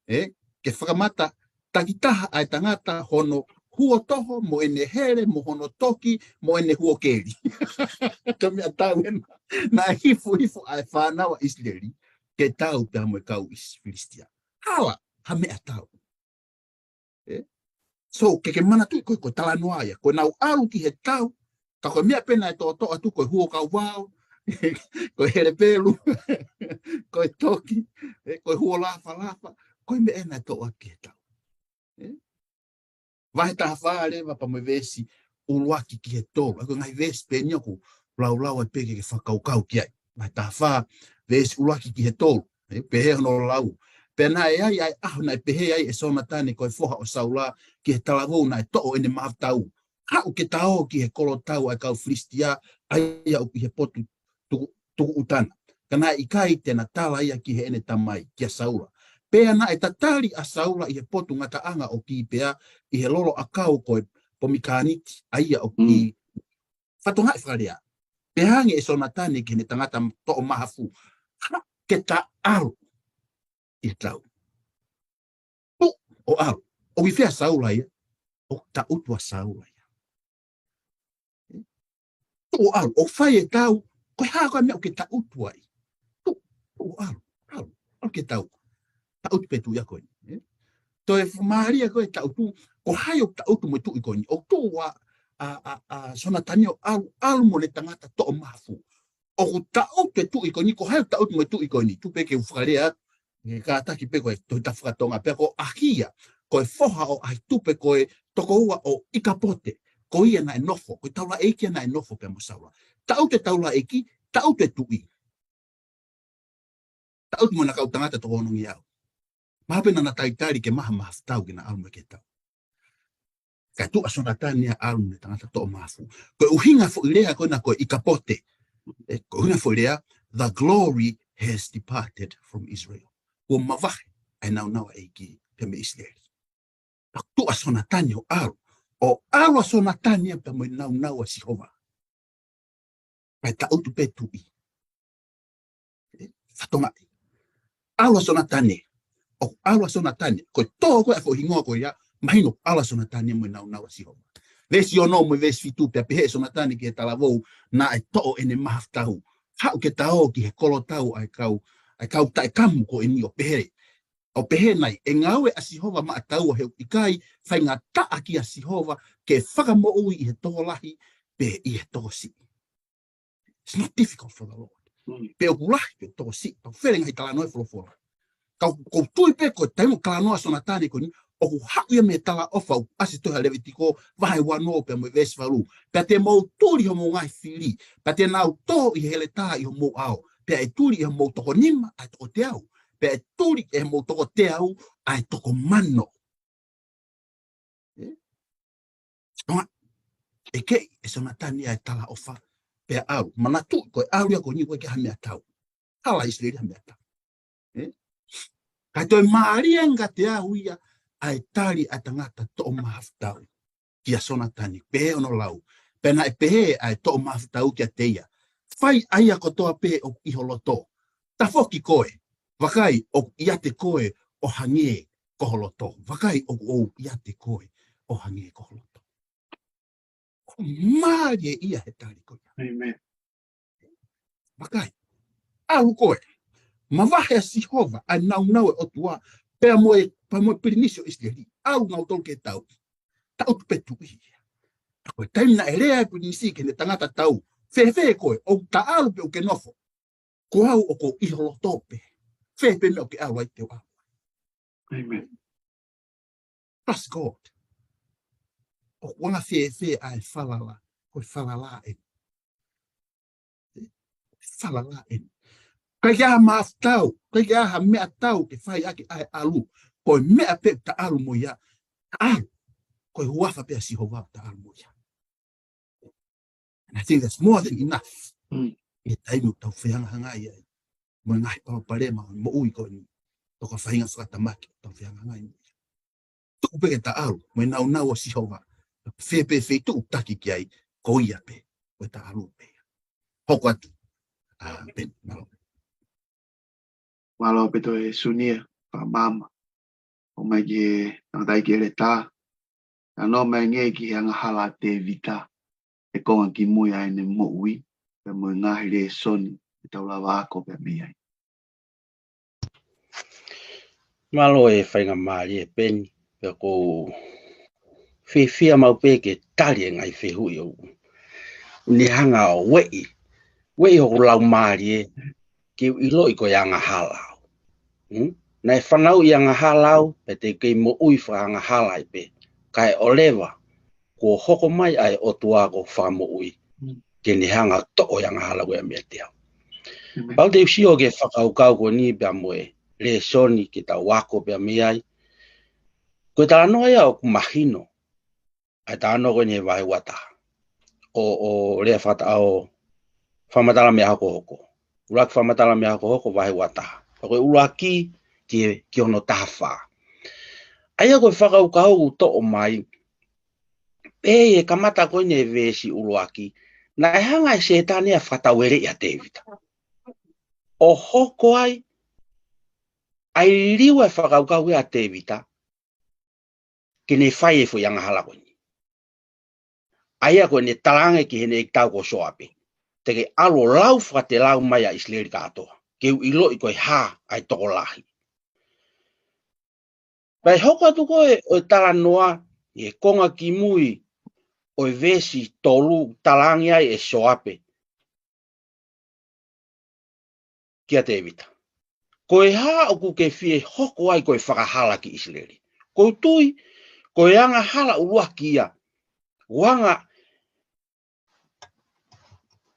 ʻE? Ke fakamata takitaha ʻa e tangata hono huo toho mo ʻene hele mo hono toki mo ʻene huo keli. Ko e meʻa tau ena. Naʻe hifo hifo ʻa e fānau ʻa ʻIsileli ke tau pea mo e kau ʻIsi-, Filisitia. Hala, ha meʻa tau. ʻE? So, ke ke manatu ko e, ko e talanoa ia, ko ʻenau ʻalu ki he tau, ka ko e meʻa pē naʻe toʻotoʻo atu ko e huo kauvao, ko e hele pelu, ko e toki, ʻe, ko e huo lafalafa, ko e meʻa naʻe toʻo atu ki he tau. ʻE? Vahe taha fā leva pea mo e veesi ʻuluaki ki he tolu. ʻA ia ko e ngaahi veesi pē eni ʻoku laulau ai pē ke ke fakakaukau ki ai. Vahe taha fā, veesi ʻuluaki ki he tolu. ʻE, pehē hono lau. Pea naʻe ʻi ai ʻa e ʻaho naʻe pehē ai ʻe Sonatane ko e foha ʻo Saula ki he talavou naʻe toʻo ʻene mahafu tau, haʻu ke ta ō ki he kolotau ʻa e kau Filisitia, ʻa ia ʻoku ʻi he potu tuku, tuku ʻuta na. Ka naʻe ʻikai te na tala ia ki heʻene tamai, kia Saula. Pea naʻe tatali ʻa Saula ʻi he potu ngataʻanga ʻo Kipea, ʻi he lolo ʻakau ko e pomekaniti, ʻa ia ʻoku ʻi, fatongia e fakalea. Pehē ange ʻe Sonatane ki heʻene tangata toʻo mahafu, haʻu ke ta ʻalu ʻi he tau. Tuʻu ʻo ʻalu. ʻOku ʻi fē ʻa Saula ia? ʻOku taʻutu ʻa Saula ia. Tuʻu ʻo ʻalu. ʻOku fai e tau, ko e hā ko ā e meʻa ʻoku ke taʻutu ai? Tuʻu, tuʻu ʻo ʻalu, ʻalu, ʻalu ki he tau. Taʻutu pē tuʻi ia ko eni, ʻe? Toe fakamālie ko e taʻutu, ko hai ʻoku taʻutu mo e tuʻi ko eni? ʻOku tuʻu ʻa, ʻa, ʻa, ʻa Sonatane ʻo ʻalu, ʻalu mo ʻene tangata toʻo mahafu. ʻOku taʻutu e tuʻi ko eni, ko hai ʻoku taʻutu mo e tuʻi ko eni? Tuku pē ke u fakalea, ke kātaki pē ko e Tohi Tapu faka-Tonga, pea ko ʻAhia, ko e foha ʻo ʻAhitupe, ko e tokoua ʻo ʻIkapote, ko ia naʻe nofo, ko e taulaʻeiki ia naʻe nofo pea mo Saula. Taʻutu e taulaʻeiki, taʻutu e tuʻi. Taʻutu mo ʻena kau tangata toko onongeau. Mahalo pē naʻa na talitali ke maʻu ha mahafu tau ke na ʻalu mo ia ki he tau. Kae tuʻu ʻa Sonatane ia ʻo ʻalu mo ʻene tangata toʻo mahafu. Ko e ʻuhinga foʻi lea ko ena ko e ʻIkapote. ʻE, ko e ʻuhinga foʻi lea, the glory has departed from Israel. Kuo mavahe ʻa e nāunau ʻa e ʻEiki pea mei ʻIsileli. Pea tuʻu ʻa Sonatane ʻo ʻalu. ʻO ʻalu ʻa Sonatane ia pea mo e nāunau ʻa Sihova. Kae taʻutu pē tuʻi. ʻE, fatongia. ʻAlu ʻa Sonatane. ʻOku ʻalu ʻa Sonatane. Ko e tō ko ē ʻa e foʻi hingoa ko ia, mahino ʻoku ʻalu ʻa Sonatane mo e nāunau ʻa Sihova. Veesi ono mo e veesi fitu, pea pehē ʻe Sonatane ki he talavou naʻe toʻo ʻene mahafu tau, haʻu ke ta ō ki he kolotau ʻa e kau, ʻa e kau taʻekamu ko eni ʻo pehē, ʻo pehē nai, ʻe ngāue ʻa Sihova maʻataua he ʻoku ʻikai faingataʻa kia Sihova ke fakamoʻui ʻi he tokolahi pe ʻi he tokosiʻi. It's not difficult for the Lord. Pe ʻoku lahi pe tokosiʻi, pea ʻoku fele ngaahi talanoa ʻa e folofola. Ka ʻoku ou tui pē ko e taimi ʻoku talanoa ʻa Sonatane ko eni, ʻoku haʻu ia mei he talaʻofa ʻoku ʻasi he tohi ʻa Levitiko, vahe uanoa pea mo e veesi valu. Pea te mou tuli homou ngaahi fili, pea te nau tō ʻi he heletā ʻi homou ʻao, pea ʻe tuli ʻe homou toko nima ʻa e toko teau, pea ʻe tuli ʻe homou toko teau ʻa e toko mano. ʻE? Tonga, ʻeke ʻe Sonatane ʻa e talaʻofa, pea ʻalu. Manatuʻi ko e ʻalu ia ko eni ʻoku ʻikai ha meʻa tau. Hala ʻIsileli ha meʻa tau. ʻE? Kae toe mālie ange kiate au ia ʻa e tali ʻa e tangata toʻo mahafu tau kia Sonatane, pehē hono lau. Pea naʻe pehē ʻa e toʻo mahafu tau kiate ia, fai ʻa ia kotoa pē ʻoku ʻi ho loto. Tafoki koe, vakai ʻoku ʻiate koe ʻo hangē ko ho loto. Vakai ʻoku ou ʻiate koe ʻo hangē ko ho loto. Ko e mālie ia he tali ko ia. ʻĒmeni. Vakai. ʻAlu koe. Mavahe ʻa Sihova, ʻa e nāunau ʻa e ʻOtua, pea mo e, pea mo e pilinisi ʻo ʻIsileli. ʻAlu nautolu ki he tau. Taʻutu pē tuʻi ia. Ka ko e taimi naʻe lea ai e pilinisi ki heʻene tangata tau, fēfē koe, ʻoku ta ʻalu pe ʻoku ke nofo? Ko au ʻoku ou ʻi ho loto pē. Fēfē meʻa ʻoku ke ʻalu ai te u ʻalu. Amen. Trust God. ʻOku anga fēfē ʻa e falala, ko e falala eni. Falala eni. ʻIkai ke ʻi ai ha mahafu tau, ʻikai ke ʻi ai ha meʻa tau ke fai ʻaki ʻa e ʻalu. Ko e meʻa pē ʻoku ta ʻalu mo ia, ta ʻalu. Ko e huafa pē ʻa Sihova ʻoku ta ʻalu mo ia. And I think that's more than enough. Mm. ʻI he taimi ʻoku tau fehangahangai ai mo e ngaahi palopalema ʻo e moʻui ko eni. Tokua faʻahinga fakatamaki ʻoku tau fehangahangai mo ia. Tuku pē ke ta ʻalu mo e nāunau ʻo Sihova. Fē pē feituʻu taki ki ai, ko ia pē, ko e ta ʻalu pē. Hoko atu. ʻA, Peni, mālō. Mālō ʻaupito e Sunia, fakamāmā. ʻOmai ki he tangataʻeiki ʻeletā. Talanoa mai angē ki he angahala ʻa Tēvita, he konga kimui ʻa ʻene moʻui, pea mo e ngaahi lēsoni ʻe tau lava ako pea mei ai. Mālō e faingamālie Peni, pea ʻoku ou fiefia maʻu pē ke tali e ngaahi fehuʻi ʻoku ne hanga ʻo ueʻi, ueʻi hoku laumālie ke u ʻiloʻi ko e angahala au. Hmm? Naʻe fanauʻi angahala au, pea te u kei moʻui fakaangahala ai pē. Kae ʻoua leva, kuo hoko mai ʻa e ʻOtua ko e fakamoʻui, ke ne hanga ʻo toʻo e angahala ko ia meiate au. Amen. Pau te u sio ki he fakakaukau ko eni pea mo e lēsoni ke tau ako pea mei ai. Ko e talanoa ia ʻoku mahino, ʻa e talanoa ko eni he vahe uataha. ʻO, ʻo lea fakataha ʻo Fakamatala Meʻa Hokohoko. ʻUluaki Fakamatala Meʻa Hokohoko vahe uataha. Ko e ʻuluaki ki, ki hono taha fā. ʻA ia ko e fakakaukau ʻoku toʻo mai, pea ʻi he kamata ko eni he veesi ʻuluaki, naʻe hanga ʻe Sētane ʻo fakataueleʻi ʻa Tēvita. ʻO hoko ai, ʻa e liliu e fakakaukau ia ʻa Tēvita, ke ne fai e foʻi angahala ko eni. ʻA ia ko ʻene talaange ki heʻene ʻeikitau ko Soape, te ke ʻalu ʻo lau fakatelau mai ʻa ʻIsileli kātoa, ke u ʻiloʻi ko e hā ʻa e tokolahi. Pea ʻi he hoko atu ko ē ʻo e talanoa, ʻi he konga kimui ʻo e veesi tolu, talaange ai ʻe Soape kia Tēvita, ko e hā ʻoku ke fie hoko ai ko e fakahala ki ʻIsileli? ʻOku ou tui, ko e angahala ʻuluaki ia, ʻoku hanga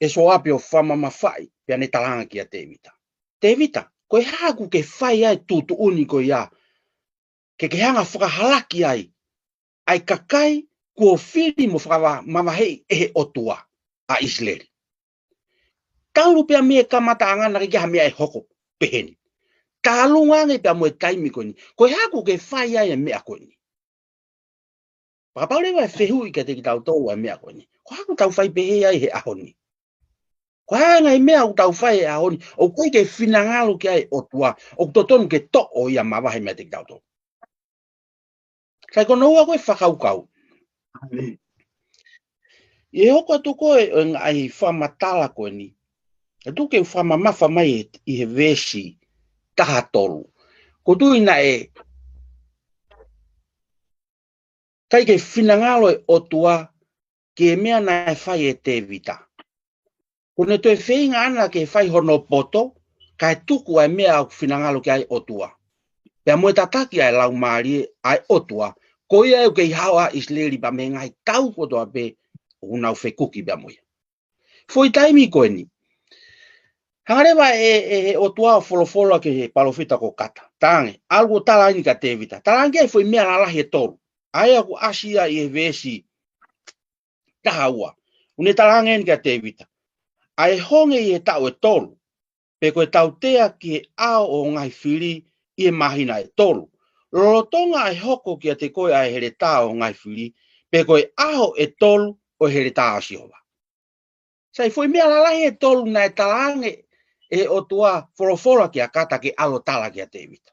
ʻe Soape ʻo fakamamafaʻi, pea ne talaange kia Tēvita, Tēvita, ko e hā ʻoku ke fai ai e tuʻutuʻuni ko ia, ke ke hanga ʻo fakahalaki ai ʻa e kakai kuo fili mo fakamavaheʻi ʻe he ʻOtua ʻa ʻIsileli? Talu pea mei he kamataʻanga naʻe ʻikai ke ʻi ai ha meʻa ʻe hoko pehē ni. Talu ange pea mo e taimi ko eni. Ko e hā ʻoku ke fai ai e meʻa ko eni? Fakapapau leva e fehuʻi kiate kitautolu ʻa e meʻa ko eni. Ko e hā ʻoku tau fai pehē ai he ʻaho ni? Ko e hā e ngaahi meʻa ʻoku tau fai he ʻaho ni, ʻoku ʻikai ke finangalo ki ai e ʻOtua, ʻoku totonu ke toʻo ia mavahe meiate kitautolu? Sai, ko hono ua ko e fakakaukau. ʻI he hoko atu ko ē ʻo e ngaahi fakamatala ko eni, ʻe tuku ke u fakamamafa mai ʻi he veesi taha tolu. ʻOku ou tui naʻe ʻikai ke finangalo e ʻOtua ki he meʻa naʻe fai ʻe Tēvita. ʻOku ne toe feinga ʻana ke fai hono poto, kae tuku ʻa e meʻa ʻoku finangalo ki ai e ʻOtua, pea mo e tataki ʻa e Laumālie ʻa e ʻOtua, ko ia ʻoku kei hao ʻa ʻIsileli pea mei he ngaahi kau kotoa pē ʻoku nau fekuki pea mo ia. Foʻi taimi ko eni, hanga leva ʻe, ʻe he ʻOtua ʻo folofola ki he palōfita ko Kata, talaange, ʻalu ʻo tala eni kia Tēvita. Talaange ai foʻi meʻa lalahi ʻe tolu. ʻA ia ʻoku ʻasi ia ʻi he veesi taha ua. ʻOku ne talaange eni kia Tēvita, ʻa e honge ʻi he taʻu ʻe tolu, pe ko e tautea ki he ʻao ʻo e ngaahi fili ʻi he māhina ʻe tolu, lolotonga ʻa e hoko kiate koe ʻa e heletā ʻo e ngaahi fili, pe ko e ʻaho ʻe tolu ʻo e heletā ʻa Sihova. Sai, foʻi meʻa lalahi ʻe tolu naʻe talaange ʻe he ʻOtua, folofola kia Kata ke ʻalu ʻo tala kia Tēvita.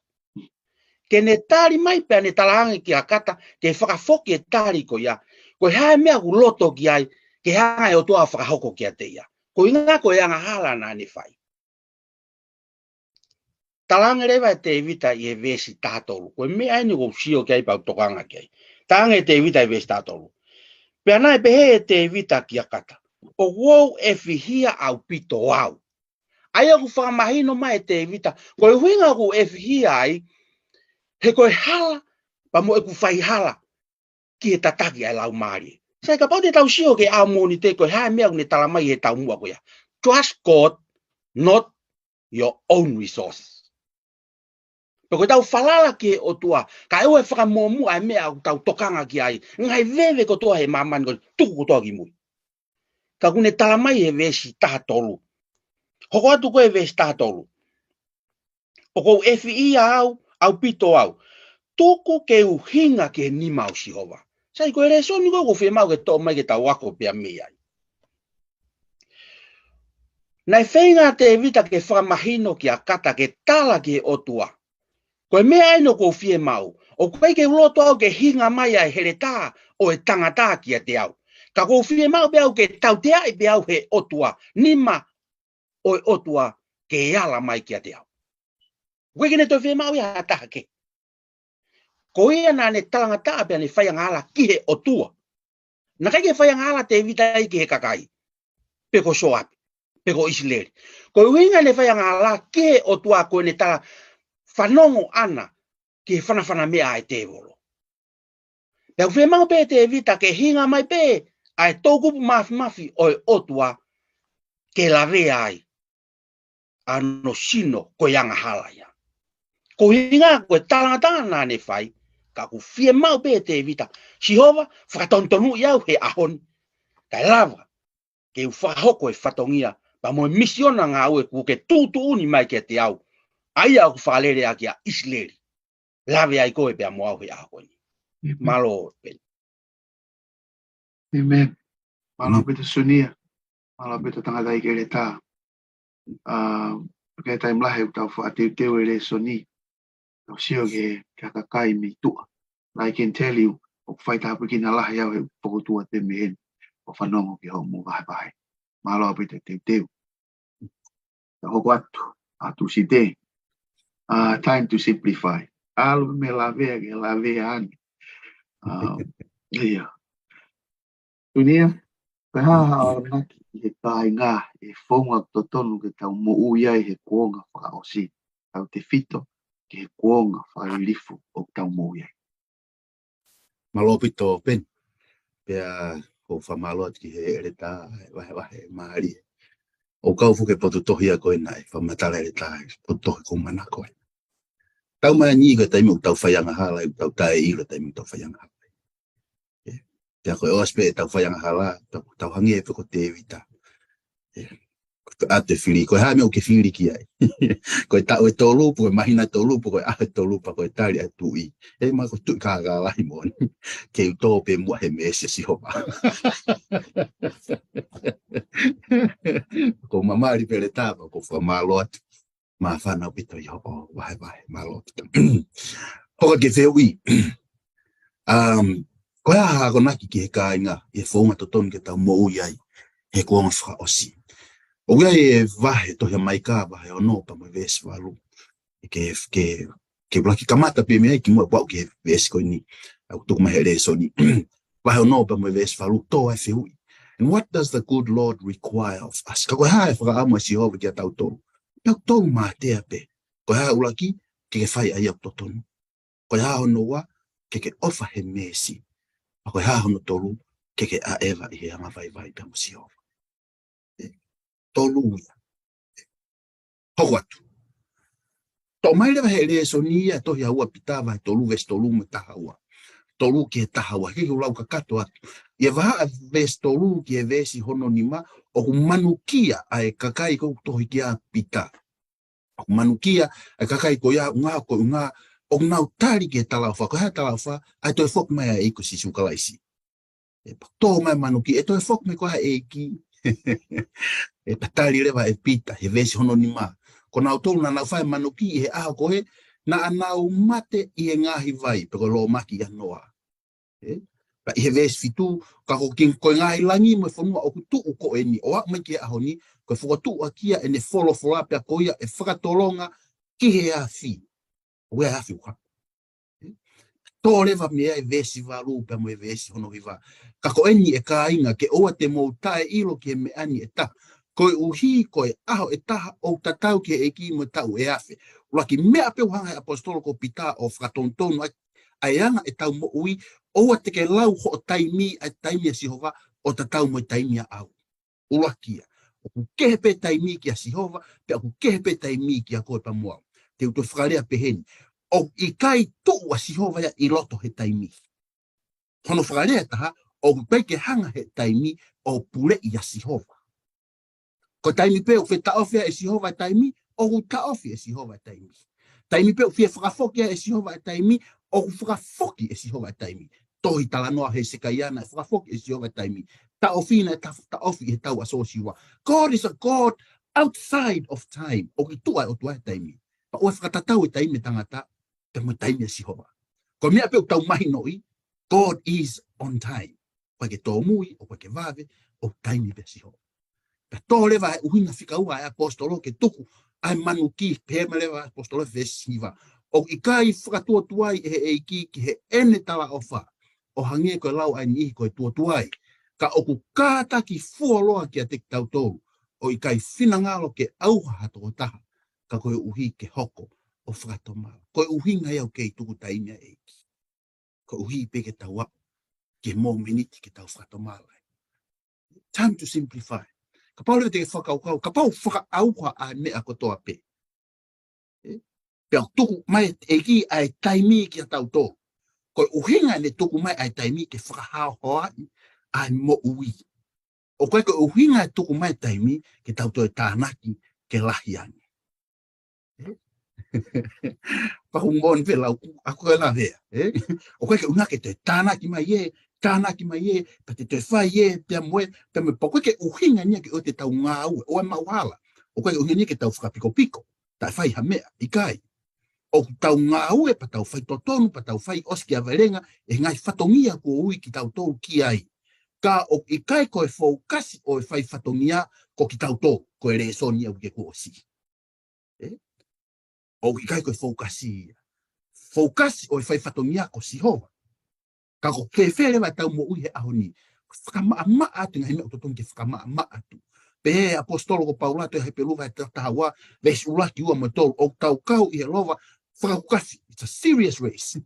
Ke ne tali mai pea ne talaange kia Kata ke fakafoki e tali ko ia, ko e hā e meʻa ʻoku loto ki ai, ke hanga ʻe he ʻOtua ʻo fakahoko kiate ia. Koeʻuhinga ko e angahala naʻa ne fai. Talaange leva ʻe Tēvita ʻi he veesi taha tolu. Ko e meʻa eni ʻoku ou sio ki ai pea u tokanga ki ai. Talaange ʻe Tēvita ʻi he veesi taha tolu. Pea naʻe pehē ʻe Tēvita kia Kata, ʻoku ou ʻefihia ʻaupito au. ʻA ia ʻoku fakamahino mai ʻe Tēvita, ko e ʻuhinga ʻoku ʻefihia ai, he ko e hala, pea mo ʻeku faihala, ki he tataki ʻa e laumālie. Sai, kapau te tau sio ki he ʻaho Mōnite, ko e hā e meʻa ʻoku ne talamai he taumuʻa ko ia. Trust God, not your own resource. Pea ko ʻetau falala ki he ʻOtua, kae ʻoua ʻe fakamuʻomuʻa e meʻa ʻoku tau tokanga ki ai. Ngaahi veve kotoa he māmani ko ē, tuku kotoa ki mui. Ka ʻoku ne talamai he veesi taha tolu. Hoko atu ko e veesi taha tolu. ʻOku ou ʻefihia au, ʻaupito au. Tuku ke u hinga ki he nima ʻo Sihova. Sai, ko e lēsoni ko ē ʻoku fiemaʻu ke toʻo mai ke tau ako pea mei ai. Naʻe feinga ʻa Tēvita ke fakamahino kia Kata ke tala ki he ʻOtua. Ko e meʻa ʻeni ʻoku ou fiemaʻu. ʻOku ʻikai ke u loto au ke hinga mai ʻa e heletā ʻo e tangata kiate au. Ka ʻoku ou fiemaʻu pē au ke tauteaʻi pē au he ʻOtua. Nima ʻo e ʻOtua ke ala mai kiate au. ʻOku ʻikai ke ne toe fiemaʻu ia ha taha kehe. Ko ia naʻa ne talangataʻa pea ne faiangahala ki he ʻOtua. Naʻe ʻikai ke faiangahala Tēvita ia ki he kakai. Pe ko Soape. Pe ko ʻIsileli. Ko e ʻuhinga ne faiangahala ki he ʻOtua ko ʻene tala fanongo ʻana ki he fanafana meʻa ʻa e tēvolo. Pea ʻoku fiemaʻu pē Tēvita ke hinga mai pē ʻa e toʻukupu mafimafi ʻo e ʻOtua ke lavea ai ʻa hono sino ko e angahala ia. Ko e ʻuhinga ko e talangataʻa naʻa ne fai, ka ʻoku fiemaʻu pē Tēvita, Sihova, fakatonutonu au he ʻaho ni, kae lava ke u fakahoko e fatongia, pea mo e misiona ngāue kuo ke tuʻutuʻuni mai kiate au, ʻa ia ʻoku fakalele ʻaki ʻa ʻIsileli. Lave ai koe pea mo au he ʻaho ko eni. Mālō, Peni. ʻĒmeni. Mālō ʻaupito Sunia. Mālō ʻaupito tangataʻeiki ʻeletā. ʻA, ʻoku ʻikai ke taimi lahi ʻoku tau fakateuteu e lēsoni. Tau sio ki he, ki he kakai mei tuʻa. But I can tell you, ʻoku fai tāpuekina lahi au he pokotuʻa te mei heni. ʻO fanongo ki hoʻomo vahevahe. Mālō ʻaupito e teuteu. Tau hoko atu, atu Site. Uh, time to simplify. ʻAlu mei he lavea ki he lavea ange. Uh, ia. Sunia, ko e hā haʻo akonaki ki he kāinga, e founga totonu ke tau moʻui ai he kuonga fakaʻosi. Tautefito ki he kuonga fakalilifu ʻoku tau moʻui ai. Mālō ʻaupito, Peni. Pea ʻoku ou fakamālō atu ki he ʻeletā, vahevahe mālie. ʻOku kau foki e potu tohi ia ko ē naʻe fakamatala ʻeletā, potu tohi ko ē manako ē. Tau mai angi ko e taimi ʻoku tau faiangahala, ʻoku tau taʻeʻilo taimi ʻoku tau faiangahala. ʻE, pea ko e ʻosi pē ʻetau faiangahala, tau, tau hangē pē ko Tēvita. ʻE, ko e ʻatu e fili, ko e hā e meʻa ʻoku ke fili ki ai. Ko e taʻu ʻe tolu, pe ko e māhina ʻe tolu, pe ko e ʻaho ʻe tolu, pe ko e tali ʻa e tuʻi. ʻE, ma ko e tuʻi kākā lahi moʻoni. Ke u tō pē muʻa he meesi ʻa Sihova. ʻOku ou mamali pē ʻeletā, ʻoku ou fakamālō atu. Māfana ʻaupito ʻi hoʻo vahevahe, mālō ʻaupito. Hoko ki he fehuʻi. Um, ko e hā haʻo akonaki ki he kāinga, ʻi he founga totonu ke tau moʻui ai, he kuonga fakaʻosi. ʻOku ʻi ai e vahe, tohi ʻa Maika, vahe ono, pea mo e veesi valu. Ke, ke, ke ʻuluaki kamata pē mei ai kimuʻa pea u aʻu ki he veesi ko eni. ʻOku tuku mai he lēsoni. Vahe ono pea mo e veesi valu, tō ai e fehuʻi. And what does the good Lord require of us? Ka ko e hā e fakaʻamu ʻa Sihova kiate kitautolu? Pea ʻoku tolu mātea pē. Ko e hā ʻuluaki, ke ke fai ʻa ia ʻoku totonu. Ko e hā hono ua, ke ke ʻofa he meesi. Pea ko e hā hono tolu, ke ke ʻaʻeva ʻi he angavaivai pea mo Sihova. ʻE, tolu ia. Hoko atu. Toʻo mai leva he lēsoni ia tohi ʻa ua Pita vahe tolu veesi tolu mo e taha ua. Tolu ki he taha ua, ke u lau kakato atu. ʻI he vahaʻa veesi tolu ki he veesi hono nima, ʻoku manukia ʻa e kakai ko ē ʻoku tohi kia Pita. ʻOku manukia ʻa e kakai ko ia, ʻuhinga ko e ʻuhinga, ʻoku nau tali ki he talaʻofa, ko e hā e talaʻofa, ʻa e toe foki mai ʻa e ʻEiki ko Sīsū Kalaisi. ʻE pea tō mai manuki, ʻe toe foki mai koā e ʻEiki? ʻE pea tali leva ʻe Pita, he veesi hono nima. Ko nautolu naʻa nau fai manuki ʻi he ʻaho ko ē, naʻa nau mate ʻi he ngaahi vai, pe ko e lōmaki ʻia Noa. ʻE? Pea ʻi he veesi fitu, ka ko e ki-, ko e ngaahi langi mo e fonua ʻoku tuʻu ko eni, ʻo aʻu mai ki he ʻaho ni, ko e fokotuʻu ʻaki ia ʻene folofola pea ko ia ʻe fakatolonga ki he afi. ʻOku ʻi ai e afi ʻoku haʻu. Tō leva mei ai e veesi valu pea mo e veesi hono hiva. Ka ko eni ʻe kāinga, ke ʻoua te mou taʻeʻilo ki he meʻa ni ʻe taha, koeʻuhi ko e ʻaho ʻe taha ʻoku tatau ki he ʻEiki mo e taʻu ʻe afe. ʻUluaki meʻa pē ʻoku hanga he ʻaposetolo ko Pita ʻo fakatonutonu ai ʻa e anga ʻetau moʻui, ʻoua te ke lau hoʻo taimi, ʻa e taimi ʻa Sihova, ʻo tatau mo e taimi ʻaʻau. ʻUluaki ia. ʻOku kehe pē taimi kia Sihova, pea ʻoku kehe pē taimi kia koe pea mo au. Te u toe fakalea pehē ni. ʻOku ʻikai tuʻu ʻa Sihova ia ʻi loto he taimi. Hono fakalea ʻe taha, ʻoku ʻikai ke hanga he taimi ʻo puleʻi ʻa Sihova. Ko e taimi pē ʻoku fetaʻofi ai ʻe Sihova e taimi, ʻoku taʻofi ʻe Sihova e taimi. Taimi pē ʻoku fie fakafoki ai ʻe Sihova e taimi, ʻoku fakafoki ʻe Sihova e taimi. Tohi talanoa Hesekaia naʻe fakafoki ʻe Sihova e taimi. Taʻofi naʻe ta-, taʻofi he taʻu ʻa Sōsiua. God is a God outside of time. ʻOku ʻi tuʻa ʻOtua he taimi. Pea ʻoua ʻe fakatatau e taimi ʻa e tangata, pea mo e taimi ʻa Sihova. Ko e meʻa pē ʻoku tau mahinoʻi, God is on time. ʻOku ʻikai ke tōmui, ʻoku ʻikai ke vave, ʻoku taimi pē ʻa Sihova. Pea tō leva e ʻuhinga fika ua ʻa e ʻaposetolo ke tuku ʻa e manuki, pehē mai leva ʻaposetolo veesi hiva. ʻOku ʻikai fakatuotuai ʻe he ʻEiki ki heʻene talaʻofa, ʻo hangē ko e lau ʻa e niʻihi ko e tuotuai. Ka ʻoku kātaki fuoloa kiate kitautolu, ʻo ʻikai finangalo ke ʻauha ha tokotaha, ka koeʻuhi ke hoko ʻo fakatomala. Ko e ʻuhinga ia ʻoku kei tuku taimi ʻa e ʻEiki. Koeʻuhi pē ke tau aʻu ki he mōmeniti ke tau fakatomala. Time to simplify. Kapau leva te ke fakakaukau, kapau fakaʻauha ʻa e meʻa kotoa pē. ʻE? Pea tuku mai e ʻEiki ʻa e taimi kia tautolu. Ko e ʻuhinga ʻene tuku mai ʻa e taimi ke fakahaohaoaʻi ʻa e moʻui. ʻOku ʻikai ko e ʻuhinga e tuku mai e taimi ke tau toe tānaki ke lahi ange. ʻE? Pea ʻoku moʻoni pē lau, ʻa ko e lau hea, ʻe? ʻOku ʻikai ke ʻuhinga ke toe tānaki mai ē, tānaki mai ē, pea te toe fai ē, pea mo ē, pea mo ē, pea ʻoku ʻikai ke ʻuhinga ia ke ʻoua te tau ngāue, ʻoua ʻe maʻu hala. ʻOku ʻikai ke ʻuhinga ia ke tau fakapikopiko, taʻe fai ha meʻa, ʻikai. ʻOku tau ngāue, pea tau fai totonu, pea tau fai ʻosikiavelenga, ʻi he ngaahi fatongia kuo ui kitautolu ki ai. Ka ʻoku ʻikai ko e fokasi ʻo e fai fatongia ko kitautolu, ko e lēsoni ʻoku ke kuo ʻosi. ʻE? ʻOku ʻikai ko e fokasi ia. Fokasi ʻo e fai fatongia ko Sihova. Ka ko e fēfē leva ʻetau moʻui he ʻaho ni. Fakamaʻamaʻa atu e ngaahi meʻa ʻoku totonu ke fakamaʻamaʻa atu. Pehē ʻe he ʻaposetolo ko Paula ʻi he Hepelū vahe taha ua, veesi ʻuluaki, ua mo e tolu, ʻoku tau kau ʻi he lova fakakukafi. It's a serious race.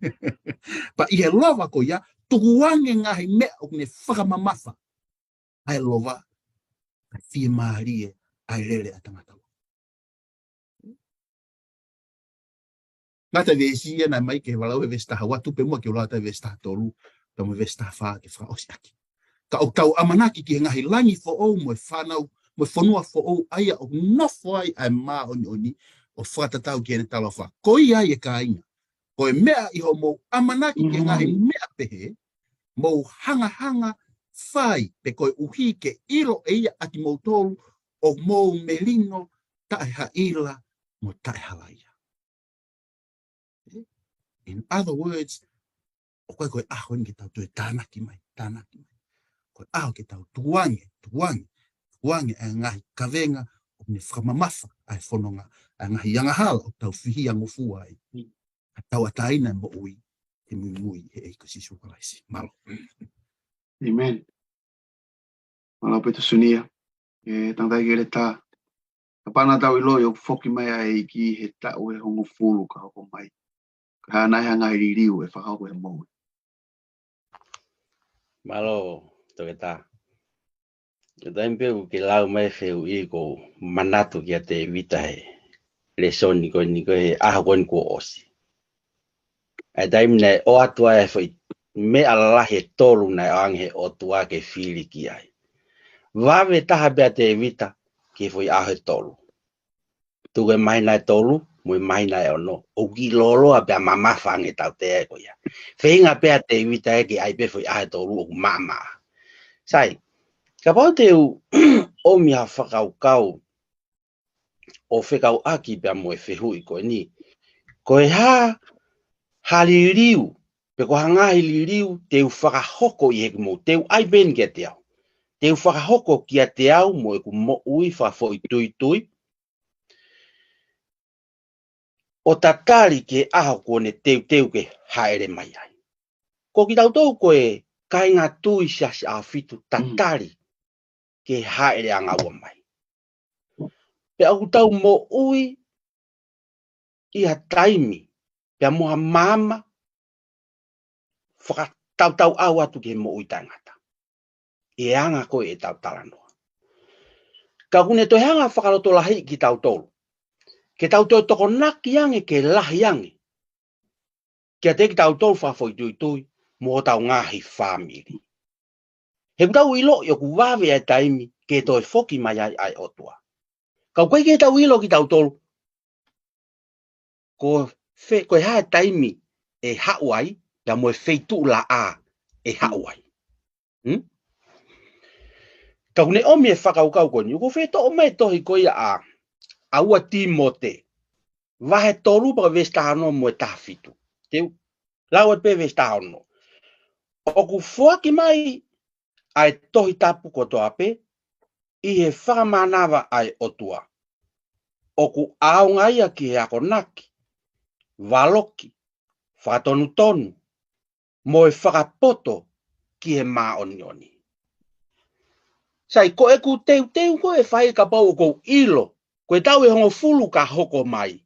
Pea ʻi he lova ko ia, tukuange ngaahi meʻa ʻoku ne fakamamafa ʻa e lova, ʻa e fiemālie ʻa e lele ʻa e tangata. Ngata veesi ia naʻe ʻomai ke valau he veesi taha ua, tuku pē muʻa ke u lau atu e veesi taha tolu, pea mo e veesi taha fā ke fakaʻosi ʻaki. Ka ʻoku tau ʻamanaki ki he ngaahi langi foʻou mo e fānau, mo e fonua foʻou ʻa ia ʻoku nofo ai ʻa e māʻoniʻoni ʻo fakatatau ki heʻene talaʻofa. Ko ia ai ʻe kāinga, ko e meʻa ʻi hoʻomou ʻamanaki ki he ngaahi meʻa pehē, mou hangahanga fai pē koeʻuhi ke ʻilo ʻe ia ʻa kimoutolu ʻoku mou melino taʻehaʻila mo taʻehalaia. In other words, ʻoku ʻikai ko e ʻaho ni ke tau toe tānaki mai, tānaki mai. Ko e ʻaho ke tau tukuange, tukuange, tukuange ʻa e ngaahi kavenga ʻoku ne fakamamafa ʻa e fononga, ʻa e ngaahi angahala ʻoku tau fihia ngofua ai. Ka tauʻatāina e moʻui, he muimui he ʻEiki ko Sīsū Kalaisi. Mālō. ʻĒmeni. Mālō Petusinia, ʻe tangataʻeiki ʻEletā. Kapau naʻa tau ʻiloʻi ʻoku foki mai ʻa e ʻEiki he taʻu ʻe hongofulu ka hoko mai, ka hā nai ha ngaahi liliu ʻe fakahoko he moʻui? Mālō, Toketā. Ko e taimi pē ʻoku ke lau mai e fehuʻi ko u manatu kia Tēvita he lēsoni ko eni ko ē he ʻaho ko eni kuo ʻosi. ʻA e taimi naʻe ʻoatu ai e foʻi meʻa lalahi ʻe tolu naʻe ʻoange he ʻOtua ke fili ki ai. Vave taha pē ʻa Tēvita ki he foʻi ʻaho ʻe tolu. Tuku e māhina ʻe tolu mo e māhina ʻe ono, ʻoku kiʻi lōloa pea mamafa ange e tautea ko ia. Feinga pē ʻa Tēvita ia ke ʻai pē foʻi ʻaho ʻe tolu ʻoku maʻamaʻa. Sai, kapau te u ʻomi ha fakakaukau ʻo fekauʻaki pea mo e fehuʻi ko eni. Ko e hā ha liliu, pe ko e hā ngaahi liliu te u fakahoko ʻi heʻeku moʻui, te u ʻai pē eni kiate au. Te u fakahoko kiate au mo ʻeku moʻui fakafoʻituitui, ʻo tatali ki he ʻaho kuo ne teuteu ke hāʻele mai ai. Ko kitautolu ko e kāinga tui Siasi ʻAhofitu, tatali ki he hāʻele ʻanga ua mai. Pea ʻoku tau moʻui ʻi ha taimi, pea mo ha maama, fakatautau ʻau atu ki he moʻui taʻengata. ʻI he anga ko ē ʻetau talanoa. Ka ʻoku ne toe hanga fakalotolahiʻi kitautolu. Ke tau toe tokonaki ange, ke lahi ange. Kiate kitautolu fakafoʻituitui, mo hotau ngaahi fāmili. He ʻoku tau ʻiloʻi ʻoku vave ʻa e taimi, ke toe foki mai ai ʻa e ʻOtua. Ka ʻoku ʻikai ke tau ʻilo kitautolu, ko fē, ko e hā e taimi ʻe haʻu ai, pea mo e feituʻu laʻā ʻe haʻu ai. Hmm? Ka ʻoku ne ʻomi e fakakaukau ko eni, ʻoku fetoʻo mai tohi ko ia ʻa, ʻa ua Tīmote, vahe tolu pea veesi taha ono mo e taha fitu. Te u lau atu pē veesi taha ono. ʻOku foaki mai ʻa e Tohi Tapu kotoa pē, ʻi he fakamānava ʻa e ʻOtua. ʻOku ʻaonga ia ki he akonaki, valoki, fakatonutonu, mo e fakapoto ki he māʻoniʻoni. Sai, ko ʻeku teuteu ko ē ʻe fai kapau ʻoku ou ʻilo, ko e taʻu ʻe hongofulu ka hoko mai,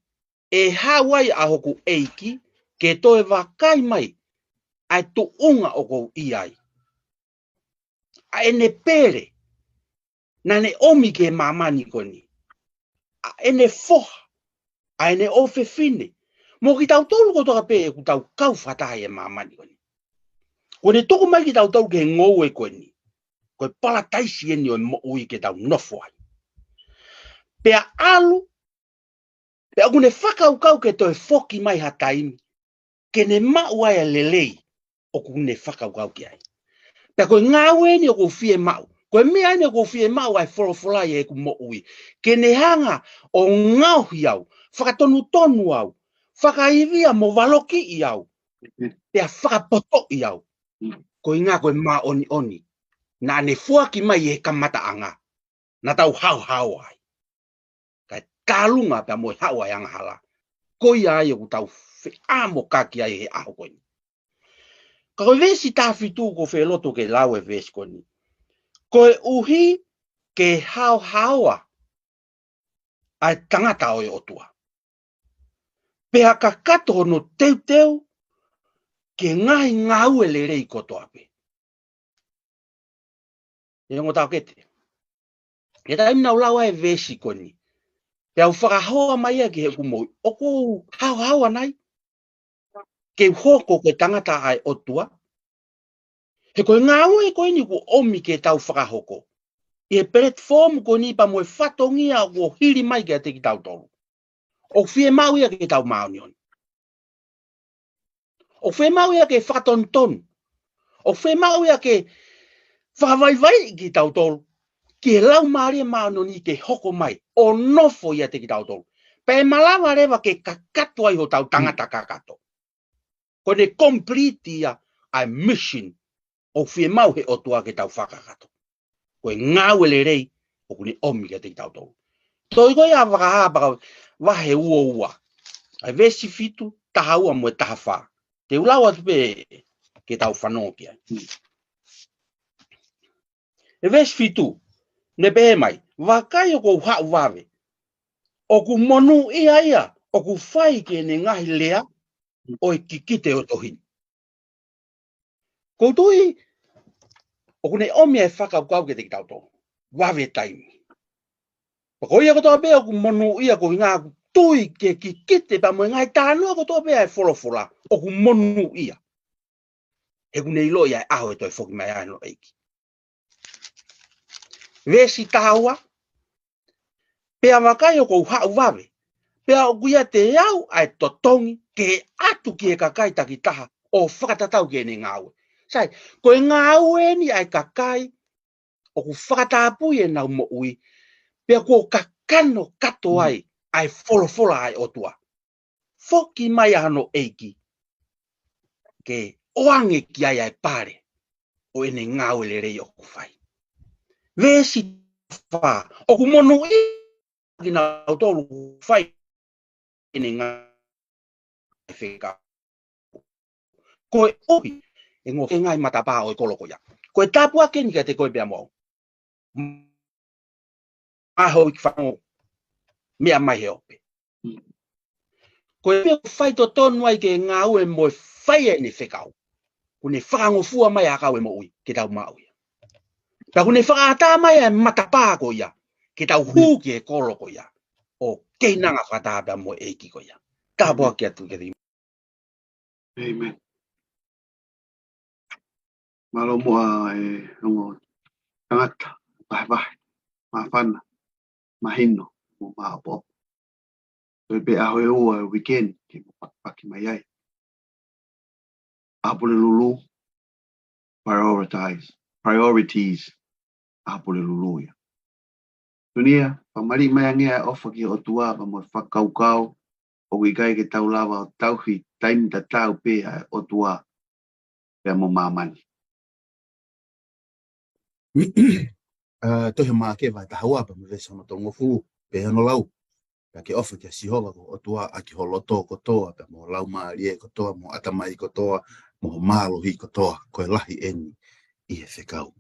ʻe haʻu ai ʻa hoku ʻEiki, ke toe vakai mai, ʻa e tuʻunga ʻoku ou ʻi ai. ʻA ʻene pele, naʻa ne ʻomi ki he māmani ko eni. ʻA ʻene foha, ʻa ʻene ʻofefine. Mo kitautolu kotoa pē ʻoku tau kau fakataha ʻi he māmani ko eni. Kuo ne tuku mai kitautolu ki he ngoue ko eni. Ko e palataisi eni ʻo e moʻui ke tau nofo ai. Pea ʻalu, pea ʻoku ne fakakaukau ke toe foki mai ha taimi. Ke ne maʻu ai ʻa e lelei ʻoku ne fakakaukau ki ai. Pea ko e ngāue eni ʻoku ou fiemaʻu. Ko e meʻa eni ʻoku ou fiemaʻu ʻa e folofola ʻi heʻeku moʻui. Ke ne hanga ʻo ngaohi au, fakatonutonu au, fakaivia mo valokiʻi au, pea fakapotoʻi au. Koeʻuhinga ko e māʻoniʻoni naʻa ne foaki mai ʻi he kamataʻanga. Naʻa tau haohaoa ai. Kae tālunga pea mo e haʻu ʻa e angahala. Ko ia ai ʻoku tau feʻamokaki ai he ʻaho ko eni. Ka ko e veesi taha fitu ʻoku ou fie loto ke lau e veesi ko eni. Koeʻuhi ke haohaoa ʻa e tangata ʻo e ʻOtua. Pea kakato hono teuteu ki he ngaahi ngāue lelei kotoa pē. ʻE ongo taʻokete. ʻI he taimi naʻa ku lau ai e veesi ko eni. Pea u fakahoa mai ia ki heʻeku moʻui. ʻOku ou haohaoa nai. Ke u hoko ko e tangata ʻa e ʻOtua. He ko e ngāue ko eni ʻoku ʻomi ke tau fakahoko. ʻI he platform ko eni pea mo e fatongia ʻoku hili mai kiate kitautolu. ʻOku fiemaʻu ia ke tau māʻoniʻoni. ʻOku fiemaʻu ia ke fakatonutonu. ʻOku fiemaʻu ia ke fakavaivaiʻi kitautolu. Ki he Laumālie Māʻoniʻoni ke hoko mai. ʻO nofo ʻiate kitautolu. Pea ʻe malava leva ke kakato ai hotau tangata kakato. Ko ʻene complete ia ʻa e mission ʻoku fiemaʻu he ʻOtua ke tau fakakakato. Ko e ngāue lelei ʻoku ne ʻomi kiate kitautolu. Tohi ko ia ʻa Fakahā pea vahe ua ua. ʻA e veesi fitu, taha ua mo e taha fā. Te u lau atu pē ke tau fanongo ki ai. ʻE veesi fitu, ne pehē mai, vakai ʻoku ou haʻu vave. ʻOku monūʻia ia, ʻoku fai ki heʻene ngaahi lea, ʻo e kikite ʻo e tohi ni. ʻOku ou tui, ʻoku ne ʻomi e fakakaukau kiate kitautolu. Vave taimi. Pea ko ia kotoa pē ʻoku monūʻia koeʻuhinga ʻoku tui ke kikite pea mo e ngaahi talanoa kotoa pē ʻa e folofola. ʻOku monūʻia. He ʻoku ne ʻiloʻi ʻa e ʻaho ʻe toe foki mai ai hono ʻEiki. Veesi taha ua, pea vakai ʻoku ou haʻu vave, pea ʻoku ʻiate au ʻa e totongi ke ʻatu ki he kakai takitaha ʻo fakatatau ki heʻene ngāue. Sai, ko e ngāue eni ʻa e kakai ʻoku fakatapui ʻenau moʻui, pea kuo kakano kakato ai ʻa e folofola ʻa e ʻOtua. Foki mai ʻa hono ʻEiki ke ʻoange ki ai ʻa e pale ʻo ʻene ngāue lelei ʻoku fai. Veesi fā, ʻoku monūʻia kinautolu ʻoku fai ʻene ngāue fekau. Koeʻuhi ʻE ngofenga ʻi matapā ʻo e kolo ko ia. Ko e tāpuaki eni kiate koe pea mo au. Maho i ki fango meʻa mai he ope. Ko e meʻa ʻoku faitotonu ai ke ngāue mo e fai ʻene fekau. Kuo ne fakangofua mai ʻa e kau e moʻui ke tau maʻu ia. Pea kuo ne fakaʻatā mai ʻa e matapā ko ia ke tau hū ki he kolo ko ia ʻo keinanga fakataha pea mo e ʻEiki ko ia. Tāpuaki atu ke ri. Amen. Mālō muʻa e ongo tangata, vahevahe, māfana, mahino, mo maʻopoʻopo. Ko e pē ʻaho ʻe ua e weekend ke mo pakipaki mai ai. ʻApulelulu, prioritize, priorities, ʻApulelulu ia. Tunia, fakamaliʻi mai ange ʻa e ʻofa ki he ʻOtua pea mo e fakakaukau, ʻoku ʻikai ke tau lava ʻo tauhi taimi tatau pē ʻa e ʻOtua pea mo māmani. ʻA, tohi Maʻake vahe taha ua pea mo e veesi hono tolungofulu, pea hono lau. Pea ke ʻofa kia Sihova ko ho ʻOtua ʻaki ho loto kotoa, pea mo ho laumālie kotoa, mo ho ʻatamai kotoa, mo ho mālohi kotoa, ko e lahi eni ʻi he fekau.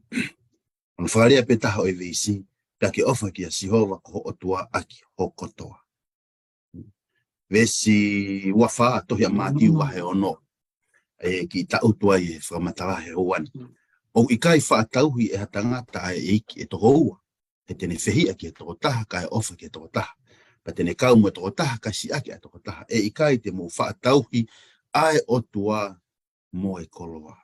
Hono fakalea pē taha ʻo e veesi, pea ke ʻofa kia Sihova ko ho ʻOtua ʻaki ho kotoa. Veesi ua fā, tohi ʻa Mātiu vahe ono. ʻE kiʻi taʻutu ai e fakamatala he houa ni. ʻOku ʻikai faʻa tauhi ʻe ha tangata ʻa e ʻeiki ʻe toko ua. He te ne fehiʻa ki he tokotaha kae ʻofa ki he tokotaha. Pea te ne kau mo e tokotaha kae siʻaki ʻa e tokotaha. ʻE ʻikai te mou faʻa tauhi ʻa e ʻOtua mo e koloa.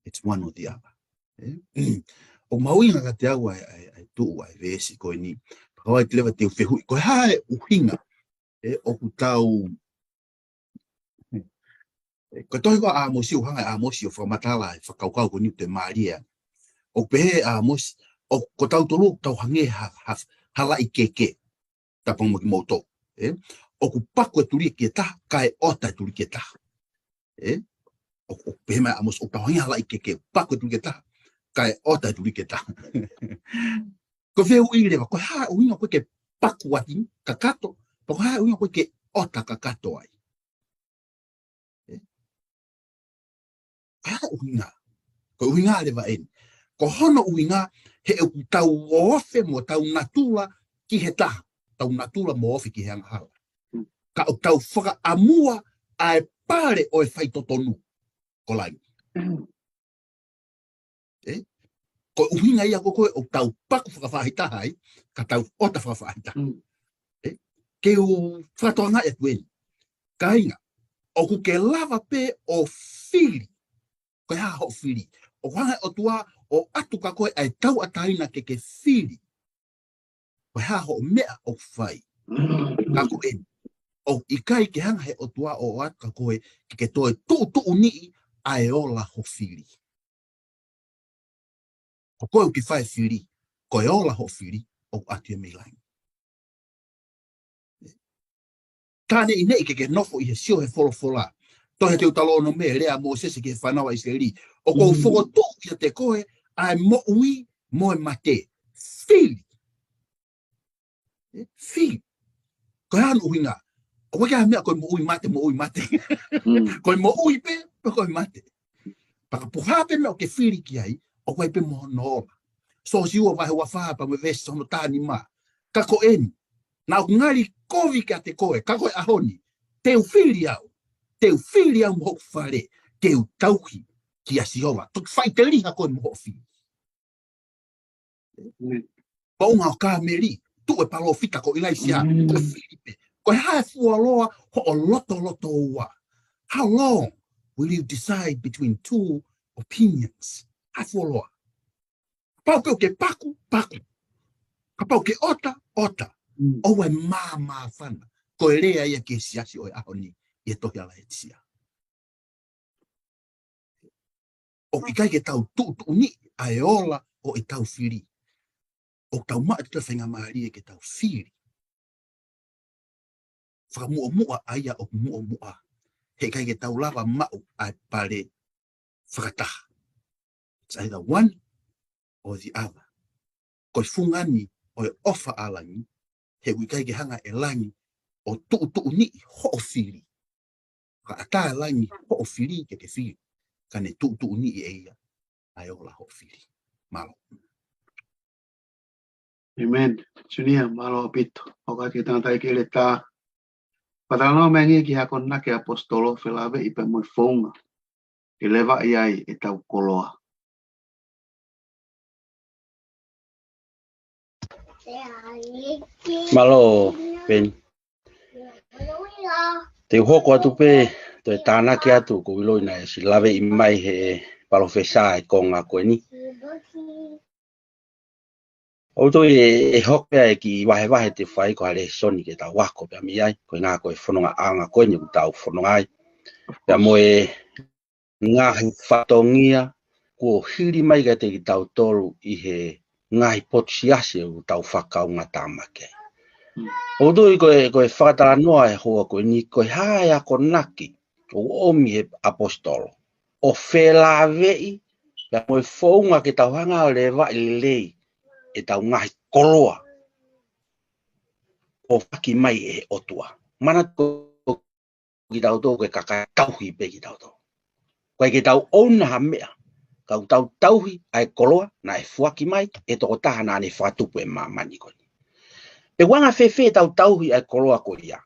It's one or the other. ʻE? ʻOku mahuʻinga kiate au ʻa e, ʻa e, ʻa e tuʻu ʻa e veesi ko eni. Pea ʻoku ou tui leva te u fehuʻi. Ko e hā e ʻuhinga, ʻe, ʻoku tau, ʻe, ko e tohi ko ʻAmosi, ʻoku hanga ʻe ʻAmosi ʻo fakamatala e fakakaukau ko eni ʻoku te mālie ai. ʻOku pehē ʻe ʻAmosi, ʻoku, ko tautolu ʻoku tau hangē ha, ha, ha laʻi keke. Tapu mo kimoutolu. ʻE? ʻOku paku e tuliki ʻe taha, kae ʻota e tuliki ʻe taha. ʻE? ʻOku, ʻoku pehē mai ʻa ʻAmosi, ʻoku tau hangē ha laʻi keke, paku e tuliki ʻe taha, kae ʻota e tuliki ʻe taha. Ko e fehuʻi leva, ko e hā e ʻuhinga ko ē ke paku ʻaki kakato, pea ko e hā e ʻuhinga ko ē ke ʻota kakato ai. ʻE? Ko e hā e ʻuhinga? Ko e ʻuhinga leva eni. Ko hono ʻuhinga, he ʻoku tau ofi mo tau natula ki he taha. Tau natula mo ofi ki he angahala. Ka ʻoku tau fakaʻamua ʻa e pale ʻo e faitotonu ko langi. ʻE? Ko e ʻuhinga ia ko ē ʻoku tau paku fakafaʻahitaha ai, ka tau ʻota fakafaʻahitaha. ʻE? Ke u fakatokangaʻi atu eni. Kāinga, ʻoku ke lava pē ʻo fili. Ko e hā hoʻo fili? ʻOku hanga ʻe he ʻOtua ʻo ʻoatu kia koe ʻa e tauʻatāina ke ke fili. Ko e hā hoʻo meʻa ʻoku fai? Ka ko eni, ʻoku ʻikai ke hanga ʻe he ʻOtua ʻo ʻoatu kia koe ke ke toe tuʻutuʻuniʻi ʻa e ola hoʻo fili. Ko koe ʻoku ke fai e fili, ko e ola hoʻo fili, ʻoku ʻoatu ia mei langi. Ka neʻineʻi ke ke nofo ʻi he sio he folofola. Tohi Teutalōnome, lea ʻa Mōsese ki he fānau ʻa ʻIsileli. ʻOku ou fokotuʻu kiate koe ʻa e moʻui mo e mate. Fili. ʻE, fili. Ko e hā hono ʻuhinga? ʻOku ʻikai ha meʻa ko e moʻui mate, moʻui mate. Ko e moʻui pē, pea ko e mate. Pea kapau ko e hā pē meʻa ʻoku ke fili ki ai, ʻoku ʻi ai pē mo hono ola. Siosiua vahe ua fā pea mo e veesi hono taha nima. Ka ko eni, naʻa ku ngali kovi kiate koe, ka ko e ʻaho ni, te u fili au, te u fili au mo hoku fale, te u tauhi kia Sihova. Toki faʻiteliha koe mo hoʻo fili. Moʻunga ʻo Kāmeli, tuʻu e palōfita ko ʻIlaisiā, ko e fili pē. Ko e hā e fuoloa hoʻo lotolotoua? How long will you decide between two opinions? Hā e fuoloa? Kapau pē ʻoku ke paku, paku. Kapau ʻoku ke ʻota, ʻota. ʻOua ʻe māmāfana. Ko e lea ia ki he siasi ʻo e ʻaho ni, ʻi he tohi ʻa Laetisia. ʻOku ʻikai ke tau tuʻutuʻuniʻi ʻa e ola ʻo ʻetau fili. ʻOku tau maʻu ʻetau faingamālie ke tau fili. Fakamuʻomuʻa ʻa ia ʻoku muʻomuʻa. He ʻikai ke tau lava maʻu ʻa e pale fakataha. It's either one or the other. Ko e fungani ʻo e ʻofa ʻa langi, he ʻoku ʻikai ke hanga ʻe langi ʻo tuʻutuʻuniʻi hoʻo fili. Ka ʻatā ʻe langi hoʻo fili ke ke fili. ka ne tuʻutuʻuni ʻe ia ʻa e ola hoʻo fili. Mālō. Amen. Junior, mālō ʻaupito. ʻOku ʻi ai e tangataʻeiki ʻeletā. Pea talanoa mai angē ki he akonaki ʻa e ʻaposetolo, felāveʻi pea mo e founga ke levaʻi ai ʻetau koloa. Mālō, Peni. Te u hoko atu pē, toe tānaki atu, ʻoku ou ʻiloʻi naʻe ʻosi laveʻi mai ʻe he palōfesa e konga ko eni. ʻOku ou tui ʻe, ʻe hoko pē ʻa e kiʻi vahevahe te u fai ko ha lēsoni ke tau ako pē mei ai, ko e ngaahi ko e fonongaʻanga ko eni ʻoku tau fononga ai. Pea mo e ngaahi fatongia kuo hili mai kiate kitautolu ʻi he ngaahi potu siasi ʻoku tau fakaungatāmaki ai. Mm. ʻOku ou tui ko e, ko e fakatalanoa e houa ko eni, ko e hā e akonaki ʻoku ʻomi ʻe he ʻaposetolo ʻo felāveʻi pea mo e founga ke tau hanga ʻo levaʻi lelei ʻetau ngaahi koloa ʻoku foaki mai ʻe he ʻOtua. Manatuʻi kitautolu ko e kakai tauhi pē kitautolu. ʻOku ʻikai ke tau ʻouna ha meʻa, ka ʻoku tau tauhi ʻa e koloa naʻe foaki mai ʻe he tokotaha naʻa ne fakatupu e māmani ko eni. Pe ʻoku anga fēfē ʻetau tauhi ʻa e koloa ko ia,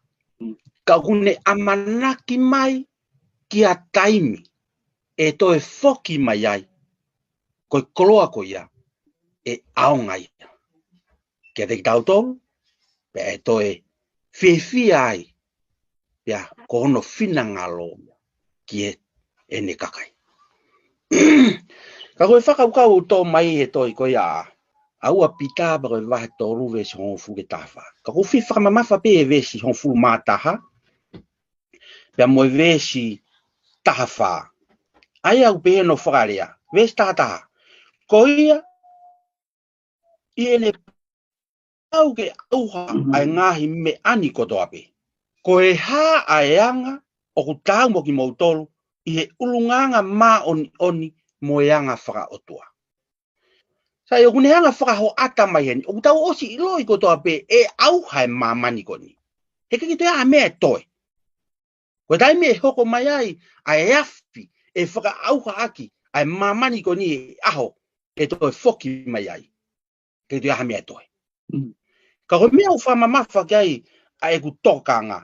ka ʻoku ne ʻamanaki mai ki ha taimi ʻe toe foki mai ai, ko e koloa ko ia ʻe ʻaonga ia kiate kitautolu, pea ʻe toe fiefia ai, pea ko hono finangalo ki he, ʻene kakai. Ka ko e fakakaukau ʻoku tō mai he tohi ko ia ʻa ua Pita pea ko e vahe tolu veesi hongofulu ki he taha fā. Ka ʻoku ou fie fakamamafa pē e veesi hongofulu mā taha, pea mo e veesi taha fā. ʻA ia ʻoku pehē hono fakalea, veesi taha taha. Ko ia, ʻi heʻene pau ke ʻauha ʻa e ngaahi meʻa ni kotoa pē, ko e hā ʻa e anga ʻoku taau mo kimoutolu ʻi he ʻulungaanga māʻoniʻoni mo e anga fakaʻotua? Sai, ʻoku ne hanga fakahoʻata mai heni, ʻoku tau ʻosi ʻiloʻi kotoa pē ʻe ʻauha e māmani ko eni. He ʻikai ke toe ʻi ai ha meʻa ʻe toe. Ko e taimi ʻe hoko mai ai ʻa e afi ʻe fakaʻauha ʻaki ʻa e māmani ko eni he ʻaho ʻe toe foki mai ai, ʻikai toe ʻi ai ha meʻa ʻe toe. Mm. Ka ko e meʻa ʻoku fakamamafa ki ai ʻa ʻeku tokanga,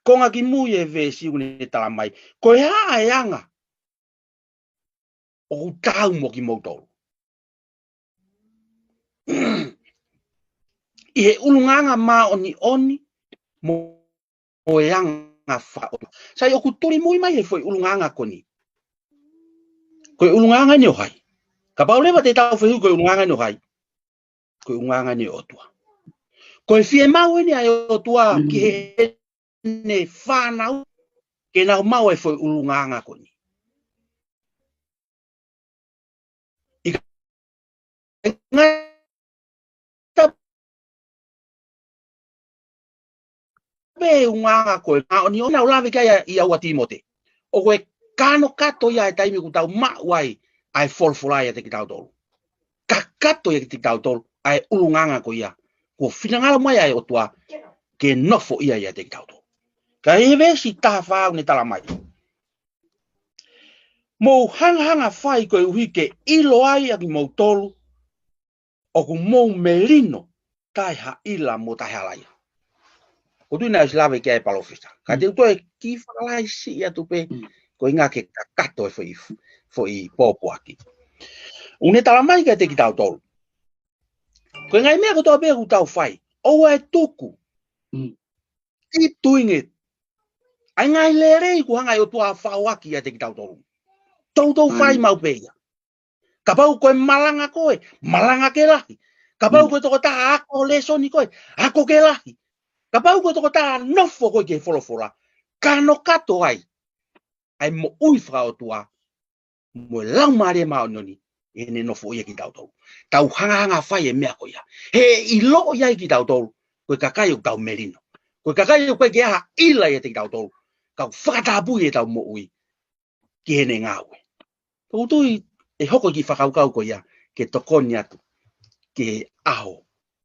konga kimui e veesi ʻoku ne tala mai, ko e hā ʻa e anga ʻoku taau mo kimoutolu ʻi he ʻulungaanga māʻoniʻoni mo, mo e anga fakaʻotua? Sai, ʻoku tulimui mai he foʻi ʻulungaanga ko eni, ko e ʻulungaanga eni ʻo hai? Kapau leva te tau fehuʻi ko e ʻulungaanga eni ʻo hai, ko e ʻulungaanga eni ʻo e ʻOtua. Ko e fiemaʻu eni ʻa e ʻOtua ki heʻene fānau ke nau maʻu e foʻi ʻulungaanga ko eni. ʻIkai ngata pē ʻulungaanga ko e māʻoniʻoni naʻa ku lave ki ai ʻi he ua Tīmote. ʻOku ʻi ai e kanokato ia he taimi ʻoku tau maʻu ai ʻa e folofola ʻiate kitautolu. Kakato ʻiate kitautolu ʻa e ʻulungaanga ko ia kuo finangalo mai ʻa e ʻOtua ke nofoʻia ʻiate kitautolu. Ka ʻi he veesi taha fā ʻoku ne tala mai, mou hangahanga fai koeʻuhi ke ʻilo ai ʻa kimoutolu ʻoku mou melino taʻehaʻila mo taʻehalaia. ʻOku ou tui naʻe ʻosi lave ki ai e palōfesa. Ka te u toe kiʻi fakalahi siʻi atu pē, ko e ʻuhinga ke kakato e foʻi, foʻi pōpoaki. ʻOku ne tala mai kiate kitautolu, ko e ngaahi meʻa kotoa pē ʻoku tau fai, ʻoua ʻe tuku. Keep doing it. ʻA e ngaahi lelei kuo hanga ʻe he ʻOtua ʻo foaki ʻiate kitautolu, toutou fai maʻu pē ia. Kapau ko e malanga koe, malanga ke lahi. Kapau ko e tokotaha ako lēsoni koe, ako ke lahi. Kapau ko e tokotaha nofo koe ki he folofola, kanokato ai ʻa e moʻui fakaʻotua mo e Laumālie Māʻoniʻoni ʻi heʻene nofoʻia kitautolu. Tau hangahanga fai e meʻa ko ia he ʻe ʻiloʻi ai kitautolu ko e kakai ʻoku tau melino, ko e kakai ʻoku ʻikai ke ʻi ai ha ʻila ʻiate kitautolu, ka ʻoku fakatapui ʻetau moʻui ki heʻene ngāue. ʻOku ou tui ʻe hoko e kiʻi fakakaukau ko ia ke tokoni atu ki he ʻaho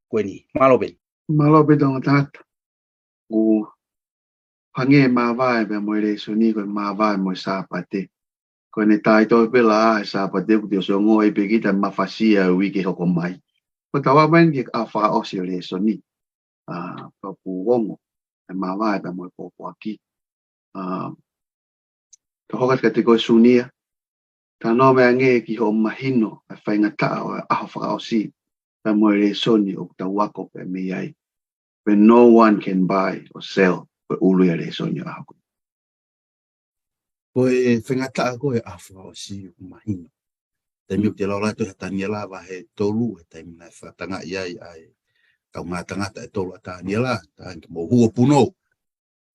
ko eni. Mālō Peni. Mālō Peni Tongatapu. ʻOku hangē e māvae pea mo e lēsoni ko e māvae mo e Sāpate. Ko ʻene taitō pē lā he Sāpate ʻoku te ʻosi ongoʻi pē kita mafasia uike hoko mai. Ko e tau ʻalu mai ki he ʻaho fakaʻosi ʻo e lēsoni. ʻA, pea ʻoku ongo e māvae pea mo e pōpoaki. ʻA, ka hoko atu kiate koe Sunia, talanoa mai angē ki hoʻo mahino e faingataʻa ʻo e ʻaho fakaʻosi pea mo e lēsoni ʻoku tau ako pē mei ai. When no one can buy or sell, ko e ʻulu ia e lēsoni ʻo e ʻaho ko ē. Ko e faingataʻa ko ē ʻaho fakaʻosi ʻoku mahino. Taimi ʻoku te lau atu ʻa Taniela vahe tolu, he taimi naʻe fakatangaʻi ai ʻa e kaungā tangata ʻe tolu ʻa Taniela, tā ke mou hū ʻo punou.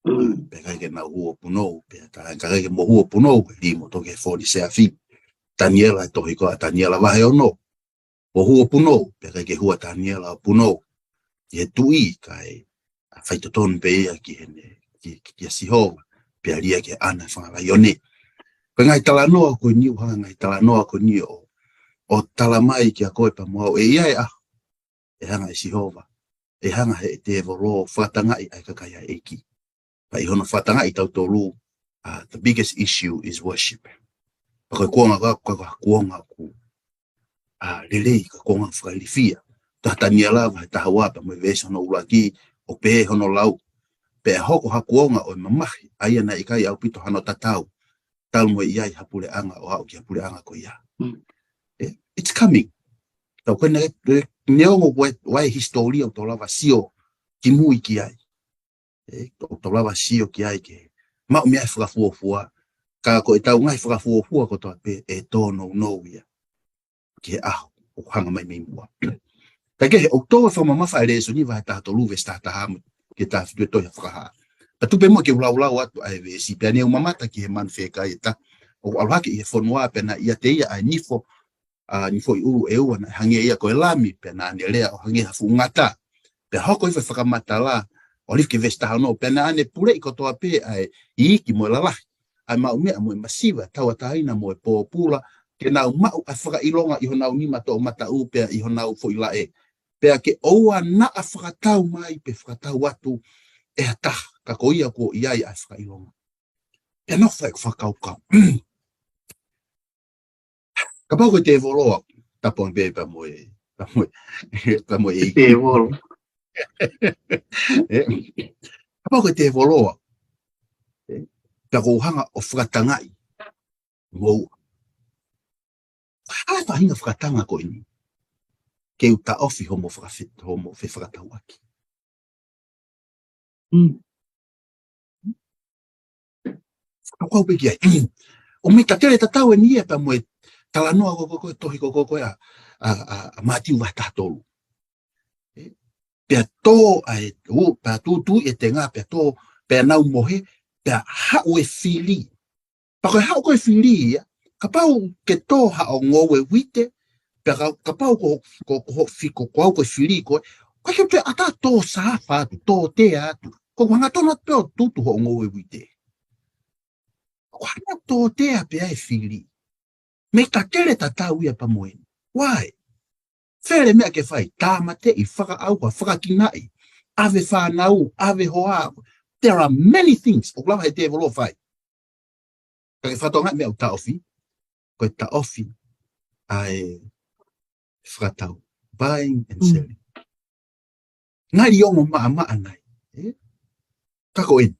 Mm. Pea ʻikai ke nau hū ʻo punou, pea tā ka ʻikai ke mou hū ʻo punou, he lī mo toki he fōni seafi. Taniela, tohi ko ē ʻa Taniela vahe ono. Mou hū ʻo punou, pea ʻikai ke hū ʻa Taniela ʻo punou. Ki he tuʻi, kae faitotonu pē ia ki heʻene, ki, ki, kia Sihova, pea liʻaki ʻe he ʻana ʻo e fanga laione. Ko e ngaahi talanoa ko eni, ʻoku hanga ngaahi talanoa ko eni ʻo, ʻo tala mai kia koe pea mo au, ʻe ʻi ai e ʻaho ʻe hanga ʻe Sihova, ʻe hanga ʻe he tēvolo ʻo fakatangaʻi ʻa e kakai ʻa e ʻEiki. Pea ʻi hono fakatangaʻi tautolu, uh, the biggest issue is worship. Pea ko e kuonga ko ē, ko e kuonga ʻoku, uh, lelei, ko e kuonga fakailifia. Tau ʻa Taniela vahe taha ua pea mo e veesi hono ʻuluaki, ʻoku pehē hono lau. Pea hoko ha kuonga ʻo e mamahi, ʻa ia naʻe ʻikai ʻaupito hano tatau, talu mo e ʻi ai ha puleʻanga ʻo aʻu ki ha puleʻanga ko ia. Mm. Eh, it's coming. Tau ko ē ne, ne, neongo ʻoku ʻi ai e hisitōlia ʻoku tau lava sio kimui ki ai. Eh, ʻoku tau lava sio ki ai ke maʻu mei ai e fakafuofua. Ka ko ʻetau ngaahi fakafuofua kotoa pē ʻe tōnounou ia ki he ʻaho ʻoku hanga mai mei muʻa. Kae kehe, ʻoku tō e fakamamafa e lēsoni vahe taha tolu veesi taha taha mo e taha fitu ʻe tohi ʻa Fakahā. Pea tuku pē muʻa ke u laulau atu ʻa e veesi, pea ne u mamata ki he manu fekai ʻe taha ʻoku ʻalu hake ʻi he fonua, pea naʻe ʻiate ia ʻa e nifo, ʻa e nifoʻi ʻulu ʻe ua naʻe hangē ia ko e lami, pea naʻa ne lea ʻo hangē ha fuʻu ngata. Pea hoko hifo e fakamatala, ʻo liliu ki he veesi taha ono, pea naʻa ne puleʻi kotoa pē ʻa e iiki mo e lalahi, ʻa e maʻumeʻa mo e masiva, tauʻatāina mo e pōpula, ke nau maʻu ʻa e fakaʻilonga ʻi honau nima toʻomataʻu pea ʻi honau foʻi laʻe. Pea ke ʻoua naʻa fakatau mai pe fakatau atu ʻe ha taha, ka ko ia kuo ʻi ai ʻa e fakaʻilonga. Pea nofo ai ʻeku fakakaukau. Kapau ko e tēvolo au, tapu ange pē pea mo e, pea mo e, pea mo e ʻEiki. Tēvolo. Eh, kapau ko e tēvolo au, eh, pea ʻoku ou hanga ʻo fakatangaʻi mo au. Hā e faʻahinga fakatanga ko eni ke u taʻofi hoʻomo fakafe-, hoʻomo fefakatauʻaki. Mm. Fakakaukau pē ki ai. ʻO meʻa tatele tatau eni ia pea mo e talanoa ko ē, ko ē, ko ē, tohi ko ē, ko ē, ko ē ʻa, ʻa, ʻa, ʻa Mātiu vahe taha tolu. Eh, pea tō ʻa e, ʻū, pea tūtuuʻi e tenga, pea tō, pea nau mohe, pea haʻu e fili. Pea ko e haʻu ko ē e fili ia, kapau ke tō haʻo ngoue uite, pea ka-, kapau ko, ko, ko hoʻo fi-, ko, ko au ko e fili ko ē, ʻoku ʻikai ke toe ʻatā tō sāfa atu, tōtea atu. Ko e hangatonu atu pē ʻo tutu hoʻo ngoue uite. Ko e hanga tōtea pē ʻa e fili. Meʻa tatele tatau ia pea mo eni. Why? Fele meʻa ke fai, tāmateʻi, fakaʻauha, fakakinaʻi, ʻave fānau, ʻave hoa. There are many things ʻoku lava he tēvolo ʻo fai. Ka ke fakatokangaʻi e meʻa ʻoku taʻofi, ko e taʻofi ʻa e fakatau. Buying and Mm. selling. Ngali ongo maʻamaʻa nai. Eh? Ka ko eni.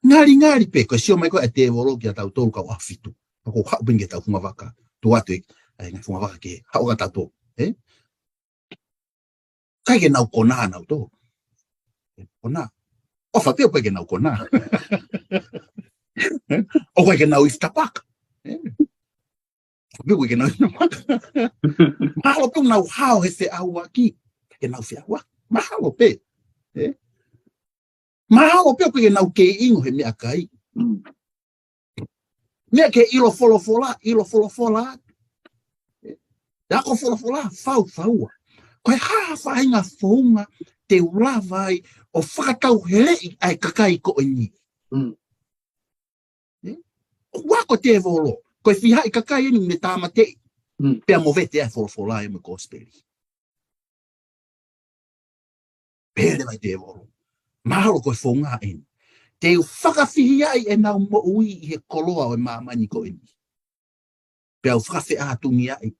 Ngalingali pē, ko e sio mai ko ē ʻa e tēvolo kia tautolu kau ʻaho fitu. Ka ʻoku haʻu pē ki he tau funga vaka. Tuʻu atu e, ʻa e ngaahi funga vaka ke haʻu kia tautolu. Eh? ʻIkai ke nau konā nautolu. Konā. ʻOfa pē ʻoku ʻikai ke nau konā. ʻOku ʻikai ke nau ifi tapaka. Eh? ʻOku ʻikai ke nau ifi tapaka. Mahalo pē ʻoku nau hao he feʻauaki. Ke nau feʻauaki. Mahalo pē. Eh? Mahalo pē ʻoku ʻikai ke nau kei ʻingo he meʻakai. Mm. Meʻa ke ʻilo folofola, ʻilo folofola. Te ako folofola, fau, faua. Ko e hā ha faʻahinga founga te u lava ai ʻo fakatauheleʻi ʻa e kakai ko eni. Mm. Eh? ʻOku ako tēvolo, ko e fiha e kakai eni ne tāmateʻi. Mm. Pea movete ʻa e folofola ʻa e mo e kosipeli. Pehē leva ʻe tēvolo. Mahalo ko e founga eni. Te u fakafihiaʻi ʻenau moʻui ʻi he koloa ʻo e māmani ko eni. Pea u fakafeʻātungiaʻi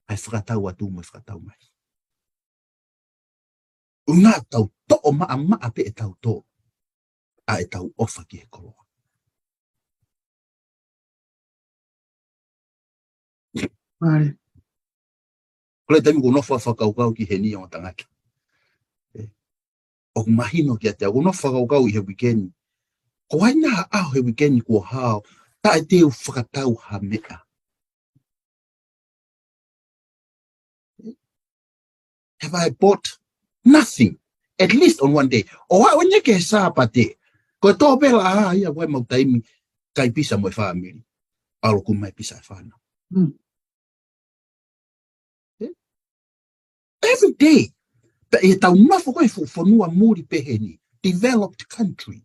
ʻa e fakatau atu mo e fakatau mai. ʻUhinga ʻoku tau toʻo maʻamaʻa pē ʻe tautolu ʻa ʻetau ʻofa ki he koloa. Mālie. Ko e taimi ʻoku ou nofo ʻo fakakaukau ki heni ʻo tangata. ʻOku mahino kiate au, ʻoku ou nofo ʻo fakakaukau ʻi he uike ni. Ko e hā nai ha ʻaho he uike ni kuo hao, taʻe te u fakatau ha meʻa. Have I bought nothing? At least on one day. ʻO aʻu eni ki he Sāpate. Ko e tō pē la ʻa ia ko e mau taimi kai pisa mo e fāmili. ʻAlu ʻo kumi mai pisa e fānau. Every day. Pea ʻi heʻetau nofo ko e fuʻu fonua muli pehē ni, developed country,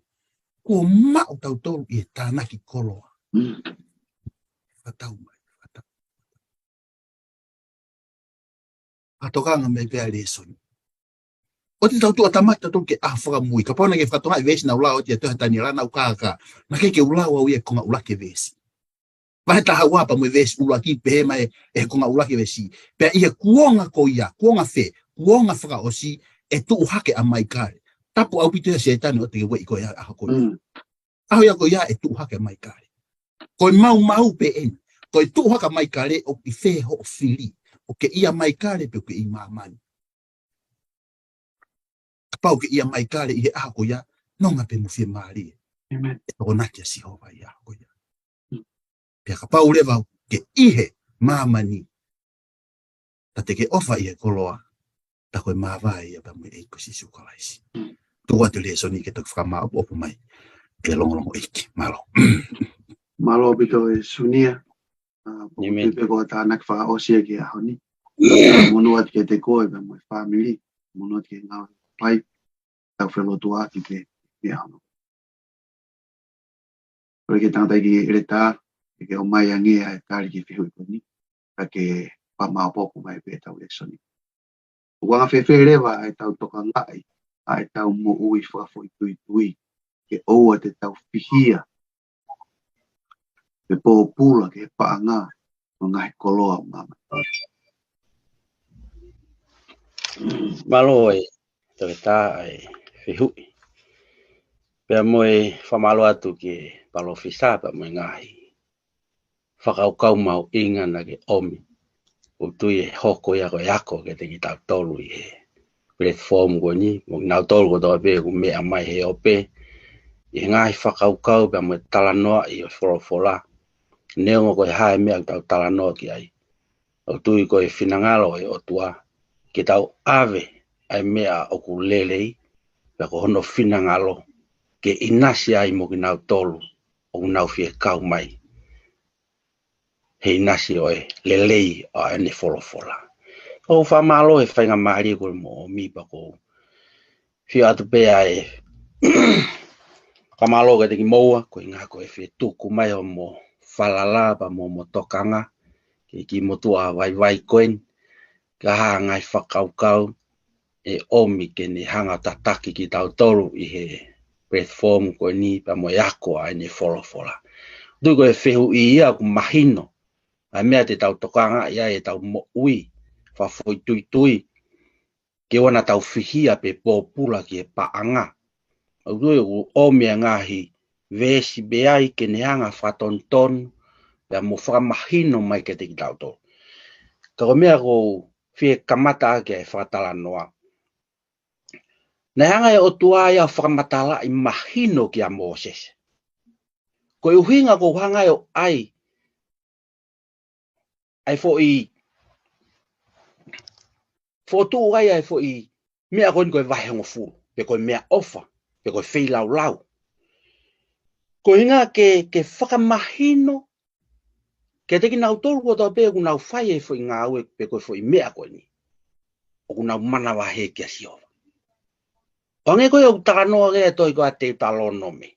kuo maʻu tautolu ʻi he tānaki koloa. Fakatau mai, fakatau. Fakatokanga mai pē ʻa e lēsoni. ʻOua te tau tuʻu ʻo tamaki tautolu ki he ʻaho fakamui. Kapau naʻa ke fakatokangaʻi e veesi naʻa ku lau ʻo ʻoatu ʻa e tohi ʻa Taniela naʻa ku kākā. Naʻa ke ke lau au ia ʻi he konga ʻuluaki e veesi. Vahe taha ua pea mo e veesi ʻuluaki pehē mai ʻe he konga ʻuluaki e veesi. Pea ʻi he kuonga ko ia, kuonga fē, kuonga fakaʻosi ʻe tuʻu hake ʻa Maikale. Tapu ʻaupito ia Sētane ʻoua te ke ueʻi koe ʻi he ʻaho ko ia. ʻAho ia ko ia ʻe tuʻu hake ʻa Maikale. Ko e maumau pē eni. Ko e tuʻu hake ʻa Maikale ʻoku ʻi fē hoʻo fili. ʻOku ke ʻia Maikale pe ʻoku ke ʻi māmani. Kapau ke ʻia Maikale ʻi he ʻaho ko ia, nonga pē mo fiemālie. ʻĒmeni. ʻE tokonaki ʻa Sihova ʻi he ʻaho ko ia. Pea kapau leva ke ʻi he māmani, ka te ke ʻofa ʻi he koloa, ta ko e māvae ia pea mo e ʻEiki ko Sīsū Kalaisi. Tuku atu e lēsoni ke toki fakamāʻopoʻopo mai ki he longolongo ʻeiki. Mālō. Mālō ʻaupito e Sunia. ʻĒmeni. Pea ko e tānaki fakaʻosi ia ki he ʻaho ni. Monū atu kiate koe pea mo e fāmili. Monū atu ki he ngāue pai. Tau felotuaʻaki pē ʻi he ʻaho ni. Kole ki he tangataʻeiki ʻeletā, ke ke ʻomai ange ʻa e tali ki he fehuʻi ko eni, ka ke fakamāʻopoʻopo mai pē ʻetau lēsoni. ʻOku anga fēfē leva ʻetau tokangaʻi ʻa ʻetau moʻui fakafoʻituitui, ke ʻoua te tau fihia, pe pōpula ki he paʻanga ʻo e ngaahi koloa ʻo māmani. Mālō e toketā ʻa e fehuʻi. Pea mo e fakamālō atu ki he palōfesa pea mo e ngaahi fakakaukau mahuʻinga naʻa ke ʻomi. ʻOku ou tui ʻe hoko ia ko e ako kiate kitautolu ʻi he platform ko eni, mo kinautolu kotoa pē ʻoku meʻa mai he ope, ʻi he ngaahi fakakaukau pea mo e talanoaʻi ʻo e folofola. Neongo ko e hā e meʻa ʻoku tau talanoa ki ai, ʻoku ou tui ko e finangalo ʻo e ʻOtua ke tau ʻave ʻa e meʻa ʻoku lelei, pea ko hono finangalo ke ʻinasi ai mo kinautolu ʻoku nau fie kau mai he ʻinasi ʻo e lelei ʻa ʻene folofola. ʻOku ou fakamālō he faingamālie kuo mou ʻomi pea ʻoku ou fie ʻoatu pē ʻa e fakamālō kiate kimoua, koeʻuhinga ko e fie tuku mai hoʻomou falala pea mo hoʻomou tokanga ki he kiʻi motuʻa vaivai ko eni, ka ʻi ai ha ngaahi fakakaukau ʻe ʻomi ke ne hanga ʻo tataki kitautolu ʻi he platform ko eni pea mo e ako ʻa ʻene folofola. Tui ko e fehuʻi ia ʻoku mahino, ʻa e meʻa te tau tokangaʻi ai ʻetau moʻui fakafoʻituitui, ke ʻoua naʻa tau fihia pe pōpula ki he paʻanga. ʻOku ou tui ʻoku ʻomi e ngaahi veesi pē ia ke ne hanga ʻo fakatonutonu pea mo fakamahino mai kiate kitautolu. Ka ko e meʻa ʻoku ou fie kamata ʻaki ʻa e fakatalanoa, naʻe hanga ʻe he ʻOtua ia ʻo fakamatalaʻi mahino kia Mōsese. Ko e ʻuhinga ʻoku ou hanga ʻo ʻai ʻa e foʻi, fokotuʻu ai ʻa e foʻi meʻa ko eni ko e vahe hongofulu, pe ko e meʻaʻofa, pe ko e feilaulau. Koeʻuhinga ke, ke fakamahino kiate kinautolu kotoa pē ʻoku nau fai e foʻi ngāue pe ko e foʻi meʻa ko eni, ʻoku nau manavahē kia Sihova. ʻO hangē ko ia ʻoku talanoa ki ai e tohi ko ia ʻa Teutalōnome,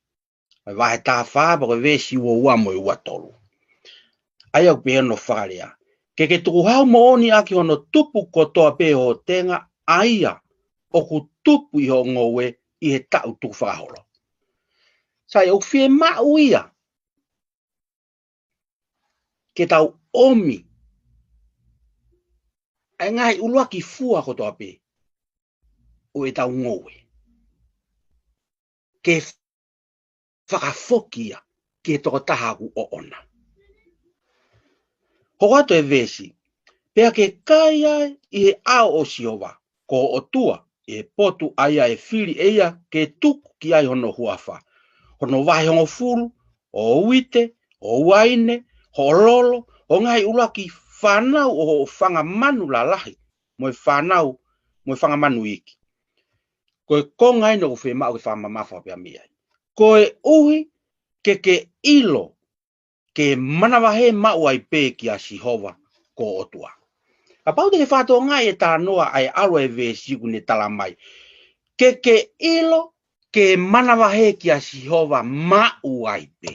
ʻa e vahe taha fā pea ko e veesi ua ua mo e ua tolu. ʻA ia ʻoku pehē hono fakalea: Ke ke tukuhau moʻoni ʻaki hono tupu kotoa pē ʻo ho tenga, ʻa ia ʻoku tupu ʻi hoʻo ngoue ʻi he taʻu tukufakaholo. Sai, ʻoku fiemaʻu ia ke tau ʻomi ʻa e ngaahi ʻuluaki fua kotoa pē ʻo ʻetau ngoue, ke fakafoki ia ki he tokotaha ʻoku ʻoʻona. Hoko atu e veesi: Pea ke kai ai ʻi he ʻao ʻo Sihova ko ho ʻOtua, ʻi he potu ʻa ia ʻe fili ʻe ia ke tuku ki ai hono huafa, hono vahehongofulu, hoʻo uite, hoʻo uaine, hoʻo lolo, hoʻo ngaahi ʻuluaki fānau ʻo hoʻo fanga manu lalahi, mo e fānau, mo e fanga manu iiki. Ko e konga eni ʻoku fiemaʻu ke fakamamafa pea mei ai. Koeʻuhi ke ke ʻilo ke manavahē maʻu ai pē kia Sihova ko ho ʻOtua. Kapau te ke fakatokangaʻi e talanoa ʻa e ʻalu e veesi ʻoku ne tala mai, ke ke ʻilo ke manavahē kia Sihova maʻu ai pē.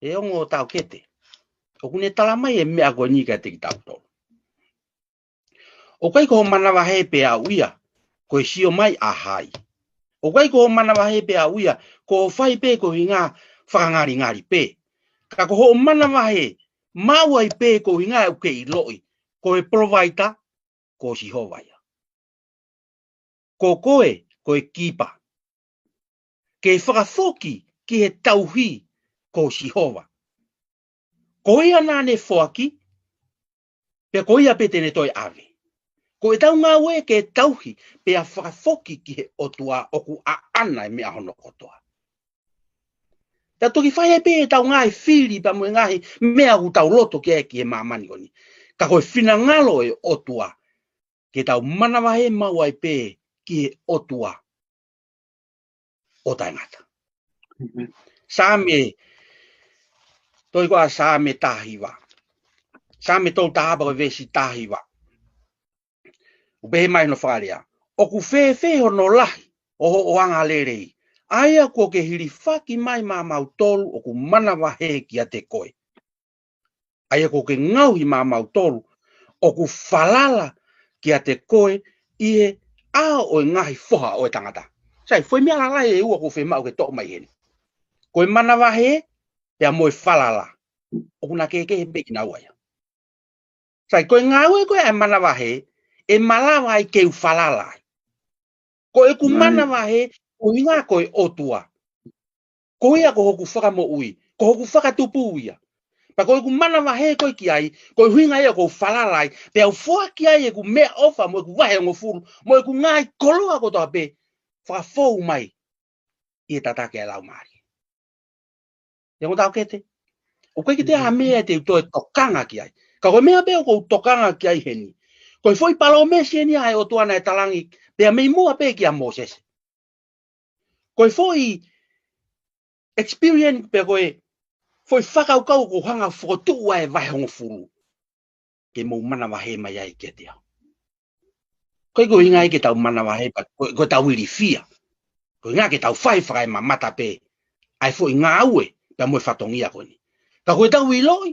ʻE ongo taʻokete, ʻoku ne tala mai e meʻa ko eni kiate kitautolu. ʻOku ʻikai ko hoʻo manavahē pē ʻaʻau ia ko e sio mai ʻa hai. ʻOku ʻikai ko hoʻo manavahē pē ʻaʻau ia ko hoʻo fai pē koeʻuhinga fakangalingali pē. Ka ko hoʻo manavahē maʻu ai pē koeʻuhinga ʻoku ke ʻiloʻi ko e provider ko Sihova ia. Ko koe ko e kipa. Ke fakafoki ki he tauhi ko Sihova. Ko ia naʻa ne foaki, pea ko ia pē te ne toe ʻave. Ko ʻetau ngāue ke tauhi pea fakafoki ki he ʻOtua, ʻoku ʻaʻana e meʻa hono kotoa. Tau toki fai ai pē ʻetau ngaahi fili pea mo e ngaahi meʻa ʻoku tau loto ki ai ki he māmani ko eni. Ka ko e finangalo e ʻOtua ke tau manavahē maʻu ai pē ki he ʻOtua ʻo taʻengata. Saame, toe ko ā Saame taha hiva. Saame tolu taha hiva ko e veesi taha hiva. ʻOku pehē mai hono fakalea: ʻOku fēfē hono lahi ʻo hoʻo angalelei, ʻa ia kuo ke hilifaki mai maʻamautolu ʻoku manavahē kiate koe? ʻA ia kuo ke ngaohi maʻamautolu ʻoku falala kiate koe ʻi he ʻao ʻo e ngaahi foha ʻo e tangata. Sai, foʻi meʻa lalahi ʻe ua ʻoku fiemaʻu ke toʻo mai heni. Ko e manavahē pea mo e falala. ʻOku na kehekehe pē kinaua ia. Sai, ko e ngāue ko ē ʻa e manavahē, ʻe malava ai ke u falala ai. Ko ʻeku manavahē, koeʻuhinga ko e ʻOtua. Ko ia ko hoku fakamoʻui, ko hoku fakatupu ia. Pea ko ʻeku manavahē ko ē ki ai, ko e ʻuhinga ia ʻoku ou falala ai, pea u foaki ai ʻeku meʻaʻofa mo ʻeku vahehongofulu, mo ʻeku ngaahi koloa kotoa pē, fakafou mai ʻi he tataki ʻa e Laumālie. ʻE ongo taʻokete, ʻoku ʻikai ke toe ʻi ai ha meʻa te u toe tokanga ki ai. Ka ko e meʻa pē ʻoku ou tokanga ki ai heni, ko e foʻi palōmesi eni ʻa e ʻOtua naʻe talaange pea mei muʻa pē kia Mōsese. Ko e foʻi experience pē ko e foʻi fakakaukau ʻoku ou hanga ʻo fokotuʻu ai e vahehongofulu ke mou manavahē mai ai kiate au. Ko e, ko e ʻuhinga ia ke tau manavahē pea ko, ko ʻetau ilifia. Ko e ʻuhinga ke tau fai fakaemamata pē ʻa e foʻi ngāue pea mo e fatongia ko eni. Ka ko ʻetau ʻiloʻi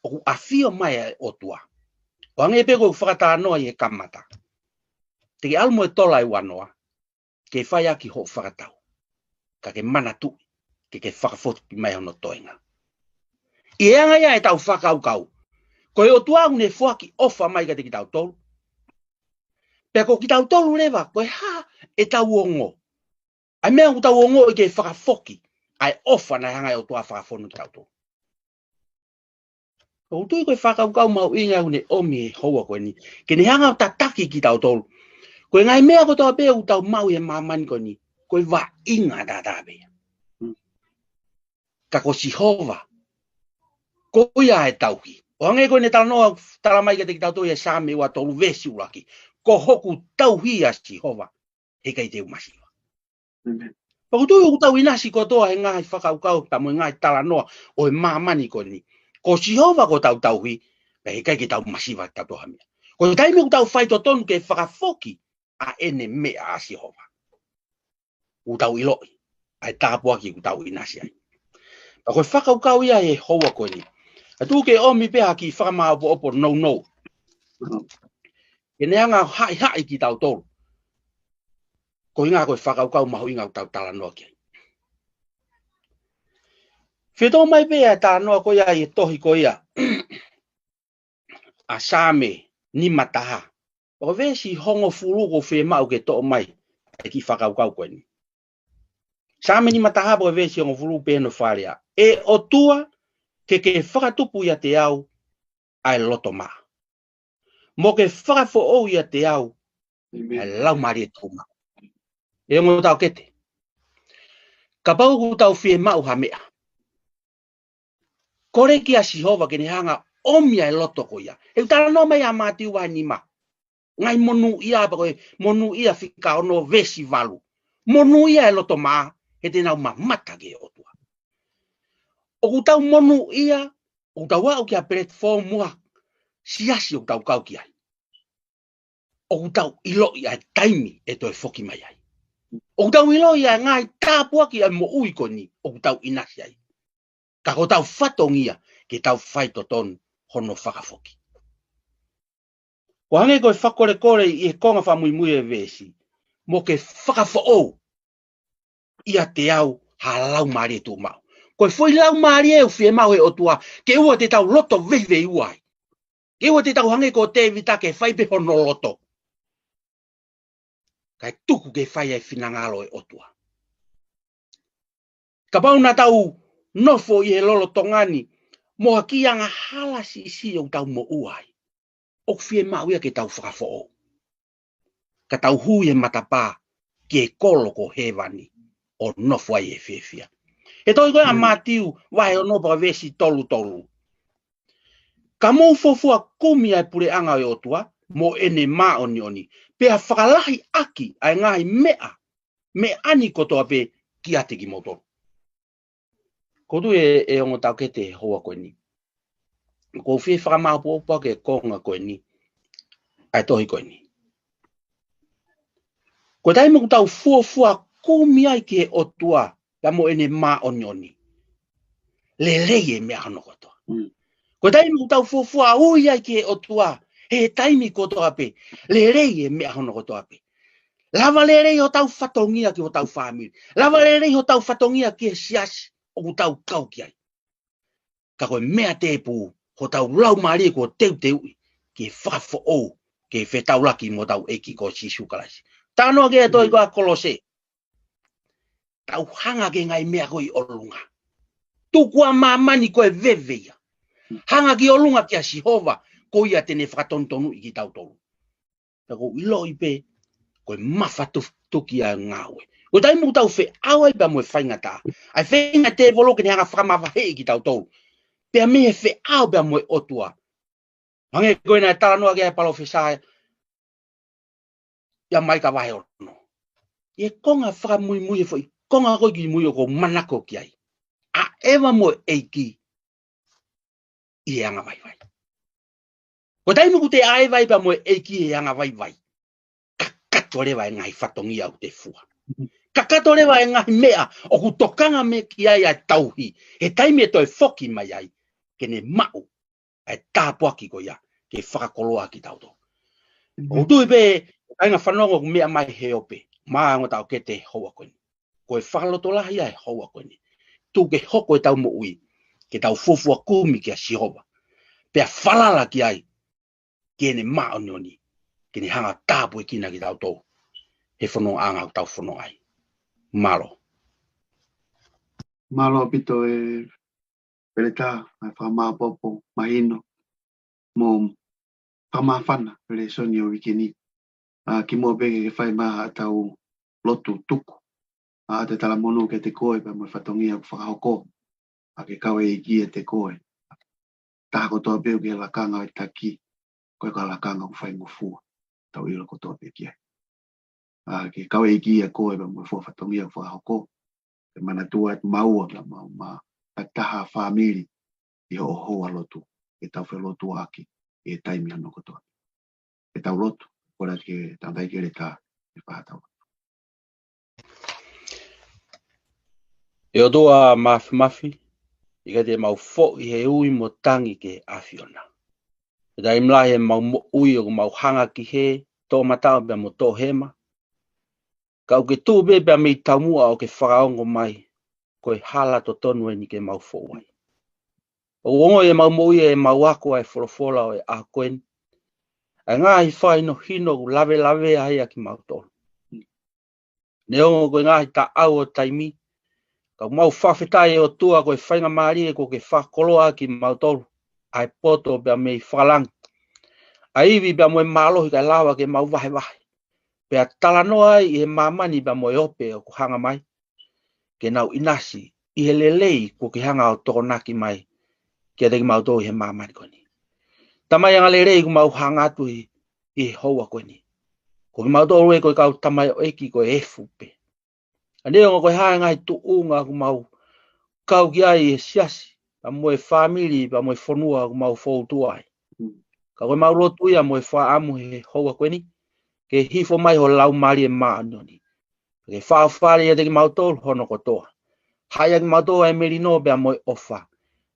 ʻoku ʻafio mai ʻa e ʻOtua. ʻO hangē pē ko ʻeku fakatalanoa ʻi he kamata, te ke ʻalu mo e tola ʻe ua noa ke fai ʻaki hoʻo fakatau, ka ke manatuʻi ke ke fakafoki mai hono toenga. ʻI he anga ia ʻetau fakakaukau, ko e ʻOtua ʻoku ne foaki ʻofa mai kiate kitautolu. Pea ko kitautolu leva, ko e hā ʻetau ongo? ʻA e meʻa ʻoku tau ongoʻi ke fakafoki ʻa e ʻofa naʻe hanga ʻe he ʻOtua ʻo fakafonu kitautolu. ʻOku ou tui ko e fakakaukau mahuʻinga ʻoku ne ʻomi he houa ko eni, ke ne hanga ʻo tataki kitautolu. Ko e ngaahi meʻa kotoa pē ʻoku tau maʻu he māmani ko eni, ko e vaʻinga tatau pē ia. Ka ko Sihova, ko ia ʻa e tauhi. ʻO hangē ko ʻene talanoa, tala mai kiate kitautolu ʻi he Saame ua tolu veesi ʻuluaki: Ko hoku tauhi ʻa Sihova, heʻikai te u masiva. ʻOku ou tui ʻoku tau ʻinasi kotoa he ngaahi fakakaukau pea mo e ngaahi talanoa ʻo e māmani ko eni. Ko Sihova ko hotau tauhi, pea heʻikai ke tau masiva kitautolu ha meʻa. Ko e taimi ʻoku tau faitotonu ke fakafoki ʻa ʻene meʻa ʻa Sihova, ʻoku tau ʻiloʻi ʻa e tāpuaki ʻoku tau ʻinasi ai. Pea ko e fakakaukau ia he houa ko eni, ʻa ia tuku ke ʻomi pē ha kiʻi fakamāʻopoʻopo nounou ke ne hanga ʻo haʻihaʻi kitautolu. Ko e ʻuhinga ko e fakakaukau mahuʻinga ʻoku tau talanoa ki ai. Pea toʻo mai pē ʻa e talanoa ko ia ʻi he tohi ko ia ʻa Saame nima taha. Pea ko e veesi hongofulu ʻoku ou fiemaʻu ke toʻo mai ʻa e kiʻi fakakaukau ko eni. Saame nima taha pea ko e veesi hongofulu pea ʻoku ne fakalea. ʻE ʻOtua, ke ke fakatupu ʻiate au ʻa e loto mā. Mo ke fakafoʻou ʻiate au ʻa e laumālie tuʻumaʻu. ʻE ongo taʻokete. Kapau ʻoku tau fiemaʻu ha meʻa, kole kia Sihova ke ne hanga ʻomi ʻa e loto ko ia. He ʻoku talanoa mai ʻa Mātiu vahe nima. Ngaahi monūʻia pea ko e monūʻia fika ono veesi valu. Monūʻia e loto mā, he te nau mamata ki he ʻOtua. ʻOku tau monūʻia, ʻoku tau aʻu ki ha platform mo ha siasi ʻoku tau kau ki ai. ʻOku tau ʻiloʻi ʻa e taimi ʻe toe foki mai ai. ʻOku tau ʻiloʻi ʻa e ngaahi tāpuaki ʻa e moʻui ko eni ʻoku tau ʻinasi ai. Ka ko hotau fatongia ke tau faitotonu hono fakafoki. Ko e hangē ko e fakolekole ʻi he konga fakamuimui ʻo e veesi. Mo ke fakafoʻou ʻiate au ha laumālie tuʻumaʻu. Ko e foʻi laumālie ʻoku fiemaʻu ʻe he ʻOtua, ke ʻoua te tau loto veiveiua ai. Ke ʻoua te tau hangē ko Tēvita ke fai pē hono loto. Kae tuku ke fai ʻa e finangalo ʻo e ʻOtua. Kapau naʻa tau nofo ʻi he lolotonga ni, mo ha kiʻi angahala siʻisiʻi ʻoku tau moʻua ai. ʻOku fiemaʻu ia ke tau fakafoʻou. Ka tau hū ʻi he matapā ki he kolo ko hēvani ʻo nofo ai ʻi he fiefia. He tohi ko ia ʻa Mātiu vahe ono pea veesi tolu tolu. Ka mou fuofua kumi ʻa e puleʻanga ʻo e ʻOtua, mo ʻene māʻoniʻoni. Pea fakalahi ʻaki ʻa e ngaahi meʻa, meʻa ni kotoa pē kiate kimoutolu. Ko tu e, ʻe ongo taʻokete he houa ko eni. ʻOku ou fie fakamāopoopo ʻa e konga ko eni. ʻA e tohi ko eni. Ko e taimi ʻoku tau fuofua kumi ai ki he ʻOtua, pea mo ʻene māʻoniʻoni. Lelei e meʻa hono kotoa. Ko e taimi ʻoku tau fuofua ui ai ki he ʻOtua, he taimi kotoa pē. Lelei e meʻa hono kotoa pē. Lava lelei hotau fatongia ki hotau fāmili. Lava lelei hotau fatongia ki he siasi ʻoku tau kau ki ai. Ka ko e meʻa tēpū, hotau laumālie kuo teuteuʻi, ke fakafoʻou, ke fetaulaki mo hotau ʻEiki ko Sīsū Kalaisi. Talanoa ki he tohi ko ia ʻa Kolose. Tau hanga ki he ngaahi meʻa ko ē ʻi ʻolunga. Tuku ʻa māmani ko e veve ia. Hanga ki ʻolunga kia Sihova, ko ia te ne fakatonutonuʻi kitautolu. Pea ʻoku ou ʻiloʻi pē, ko e mafatutuki ʻa e ngāue. Ko e taimi ʻoku tau feʻao ai pea mo e faingataʻa. ʻA e feinga ʻa e tēvolo ke ne hanga fakamavaheʻi kitautolu. Pea mei he feʻao pea mo e ʻOtua. Hangē ko ē naʻe talanoa ki ai ʻa e palōfesa ia ʻia Maika vahe ono. ʻI he konga fakamuimui he foʻi, konga ko ē kimui ʻoku ou manako ki ai. ʻAʻeva mo e ʻEiki ʻi he anga vaivai. Ko e taimi ʻoku te ʻaʻeva ai pea mo e ʻEiki he anga vaivai. Kakato leva e ngaahi fatongia ʻoku te fua. Kakato leva e ngaahi meʻa ʻoku tokanga mai ki ai ʻa e tauhi. He taimi ʻe toe foki mai ai. Ke ne maʻu ʻa e tāpuaki ko ia. Ke fakakoloa kitautolu. ʻOku ou tui pē, kāinga fanongo ʻoku meʻa mai he ope. Mā ongo taʻokete he houa ko eni. Ko e fakalotolahi ʻa e houa ko eni. Tuku ke hoko ʻetau moʻui. Ke tau fuofua kumi kia Sihova. Pea falala ki ai. Ke ne māʻoniʻoni. Ke ne hanga tāpuekina kitautolu. He fonongaʻanga ʻoku tau fononga ai. Mālō. Mālō ʻaupito e Peletā, ʻa e fakamāopoopo mahino mo fakamāfana e lēsoni ʻo e uike ni. ʻA, kimuʻa pē ke ke fai mai haʻatau lotu tuku. ʻA, ʻoatu e talamonū kiate koe pea mo e fatongia ʻoku fakahoko. ʻA, ke kau e ʻEiki ʻiate koe. Taha kotoa pē ʻoku ke lakanga ʻo e taki. Ko e ka lakanga ʻoku faingofua. Tau ʻilo kotoa pē ki ai. ʻA, ke kau e ʻEiki ʻia koe pea mo e fua fatongia ʻoku fakahoko. Ke manatua atu maua pea mo, mo ha taha fāmili ʻi hoʻo houa lotu. Ke tau felotuaʻaki ʻi he taimi hono kotoa. Ke tau lotu, kole atu ke tau tai ke leta, ke fai haʻatau lotu. ʻE ʻOtua Māfimafi, ʻikai te mau foʻi he ui mo tangi ki he ʻAfiona. He taimi lahi he mau moʻui ʻoku mau hanga ki he toʻomataʻu pea mo toʻohema. Ka ʻoku ke tuʻu pē pea mei taumuʻa ʻo ke fakaongo mai. ko e hala totonu eni ke mau foʻu ai. ʻOku ongoʻi ʻemau moʻui ʻemau ako ʻa e folofola ʻo e ʻaho ko eni, ʻa e ngaahi fakahinohino ʻoku lavelavea ai ʻa kimautolu. Neongo ko e ngaahi taʻau ʻo taimi, ka ʻoku mau fakafetaʻi ʻOtua ko e faingamālie kuo ke fakakoloa kimautolu ʻa e poto pea mei fakalangi, ʻa e ivi pea mo e mālohi kae lava ke mau vahevahe pea talanoa ai ʻi he māmani pea mo e ope ʻoku hanga mai ke nau ʻinasi ʻi he lelei kuo ke hanga ʻo tokonaki mai kiate kimautolu ʻi he māmani ko eni. Tamai angalelei, ʻoku mau hanga atu ʻi, ʻi he houa ko eni, ko kimautolu ē ko e kau tamaioʻeiki ko e efu pē. ʻA neongo ko e hā e ngaahi tuʻunga ʻoku mau kau ki ai ʻi he siasi pea mo e fāmili pea mo e fonua ʻoku mau fou tuʻa ai, ka ko ʻemau lotu ia mo e fakaʻamu he houa ko eni, ke hifo mai ho Laumālie Māʻoniʻoni ke fakafale ʻiate kimautolu hono kotoa. Haʻi ʻa kimautolu ʻa e melino pea mo e ʻofa.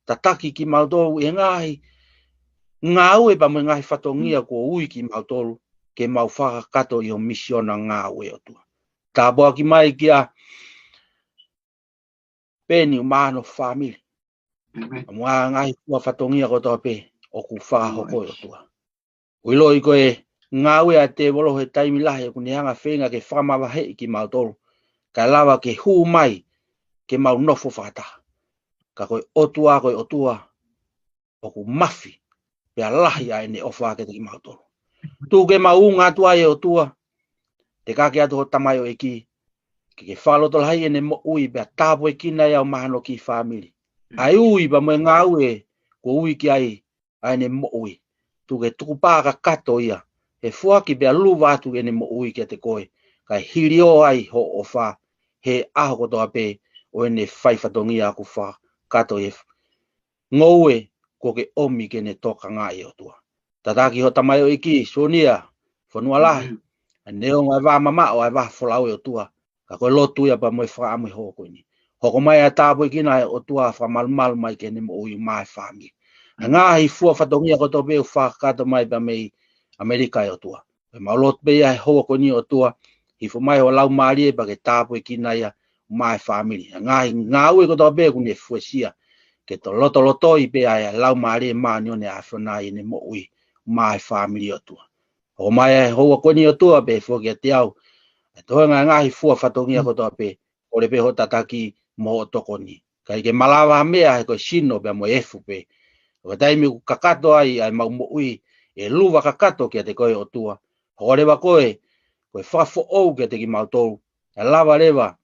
Tataki kimautolu ʻi he ngaahi ngāue pea mo e ngaahi fatongia kuo ui kimautolu ke mau fakakakato ʻi ho misiona ngāue, ʻOtua. Tāpuaki mai kia Peni mo hono fāmili, ʻa e ngaahi fua fatongia kotoa pē ʻoku fakahoko, ʻOtua. ʻOku ʻiloʻi ko e ngāue ʻa e tēvolo he taimi lahi ʻoku ne hanga feinga ke fakamavaheʻi kimautolu kae lava ke hū mai ke mau nofo fakataha. Ka ko e ʻOtua, ko e ʻOtua ʻoku mafi pea lahi ʻa ʻene ʻofa kiate kimautolu. Tuku ke mau unga atu ai, ʻOtua, tekaki atu ho tamaioʻeiki ke ke fakalotolahi ʻene moʻui pea tāpuekina ia ʻo mahano ki fāmili, ʻa e ui pea mo e ngāue kuo ui ki ai ʻa ʻene moʻui. Tuku ke tukupā kakato ia he foaki pea luva atu ʻene moʻui kiate koe, kae hilio ai ho ʻofa he ʻaho kotoa pē ʻo ʻene fai fatongia ʻoku fakakakato ʻi he ngoue kuo ke ʻomi ke ne tokangaʻi, ʻOtua. Tataki ho tamaioʻeiki Sonia, fonua lahi, ʻa e neongo ʻa e vā mamaʻo ʻa e vā folau, ʻOtua, ka ko e lotu ia pea mo e fakaʻamu he houa ko eni. Hoko mai ʻa e tāpuekina ʻa e ʻOtua, fakamalumalu mai ki heʻene moʻui mo e fāmili. ʻA e ngaahi fua fatongia kotoa pē ʻoku fakakakato mai pea mei ʻAmelika, ʻOtua. Pea mau lotu pē ia he houa ko eni, ʻOtua, hifo mai ho Laumālie pea ke tāpuekina ia mo e fāmili. ʻA e ngaahi ngāue kotoa pē ʻoku ne fuesia, ke tō lotolotoi pē ʻa e Laumālie Māʻoniʻoni ʻa e ʻAfiona ʻi heʻene moʻui mo e fāmili, ʻOtua. Hoko mai ʻa e houa ko eni, ʻOtua, pea foaki kiate au ʻa e toenga ʻa e ngaahi fua fatongia kotoa pē, kole pē hoʻo tataki mo hoʻo tokoni. ʻIkai ke malava ha meʻa he ko e sino pea mo e efu pē. Ko e taimi ʻoku kakato ai ʻa ʻemau moʻui ʻi he luva kakato kiate koe, ʻOtua, hoko leva koe ko e fakafoʻou kiate kimautolu, ʻe lava leva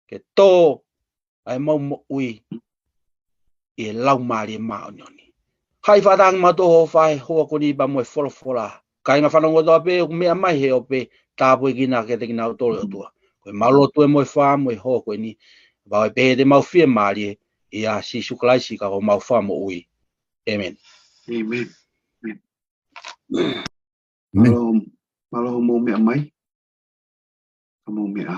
ke tō ʻa ʻemau moʻui ʻi he Laumālie Māʻoniʻoni. Haʻi fakataha kimautolu ho ʻofa he houa ko eni pea mo e folofola. Kāinga fanongo kotoa pē ʻoku meʻa mai he ope, tāpuekina kiate kinautolu, ʻOtua. Ko ʻemau lotu ē mo e fakaʻamu he houa ko eni, pea ʻoku pehē te mau fiemālie, ʻia Sīsū Kalaisi ko homau Fakamoʻui. ʻĒmeni. ʻĒmeni. Mālō, mālō hoʻomou meʻa mai. Ka mou meʻa.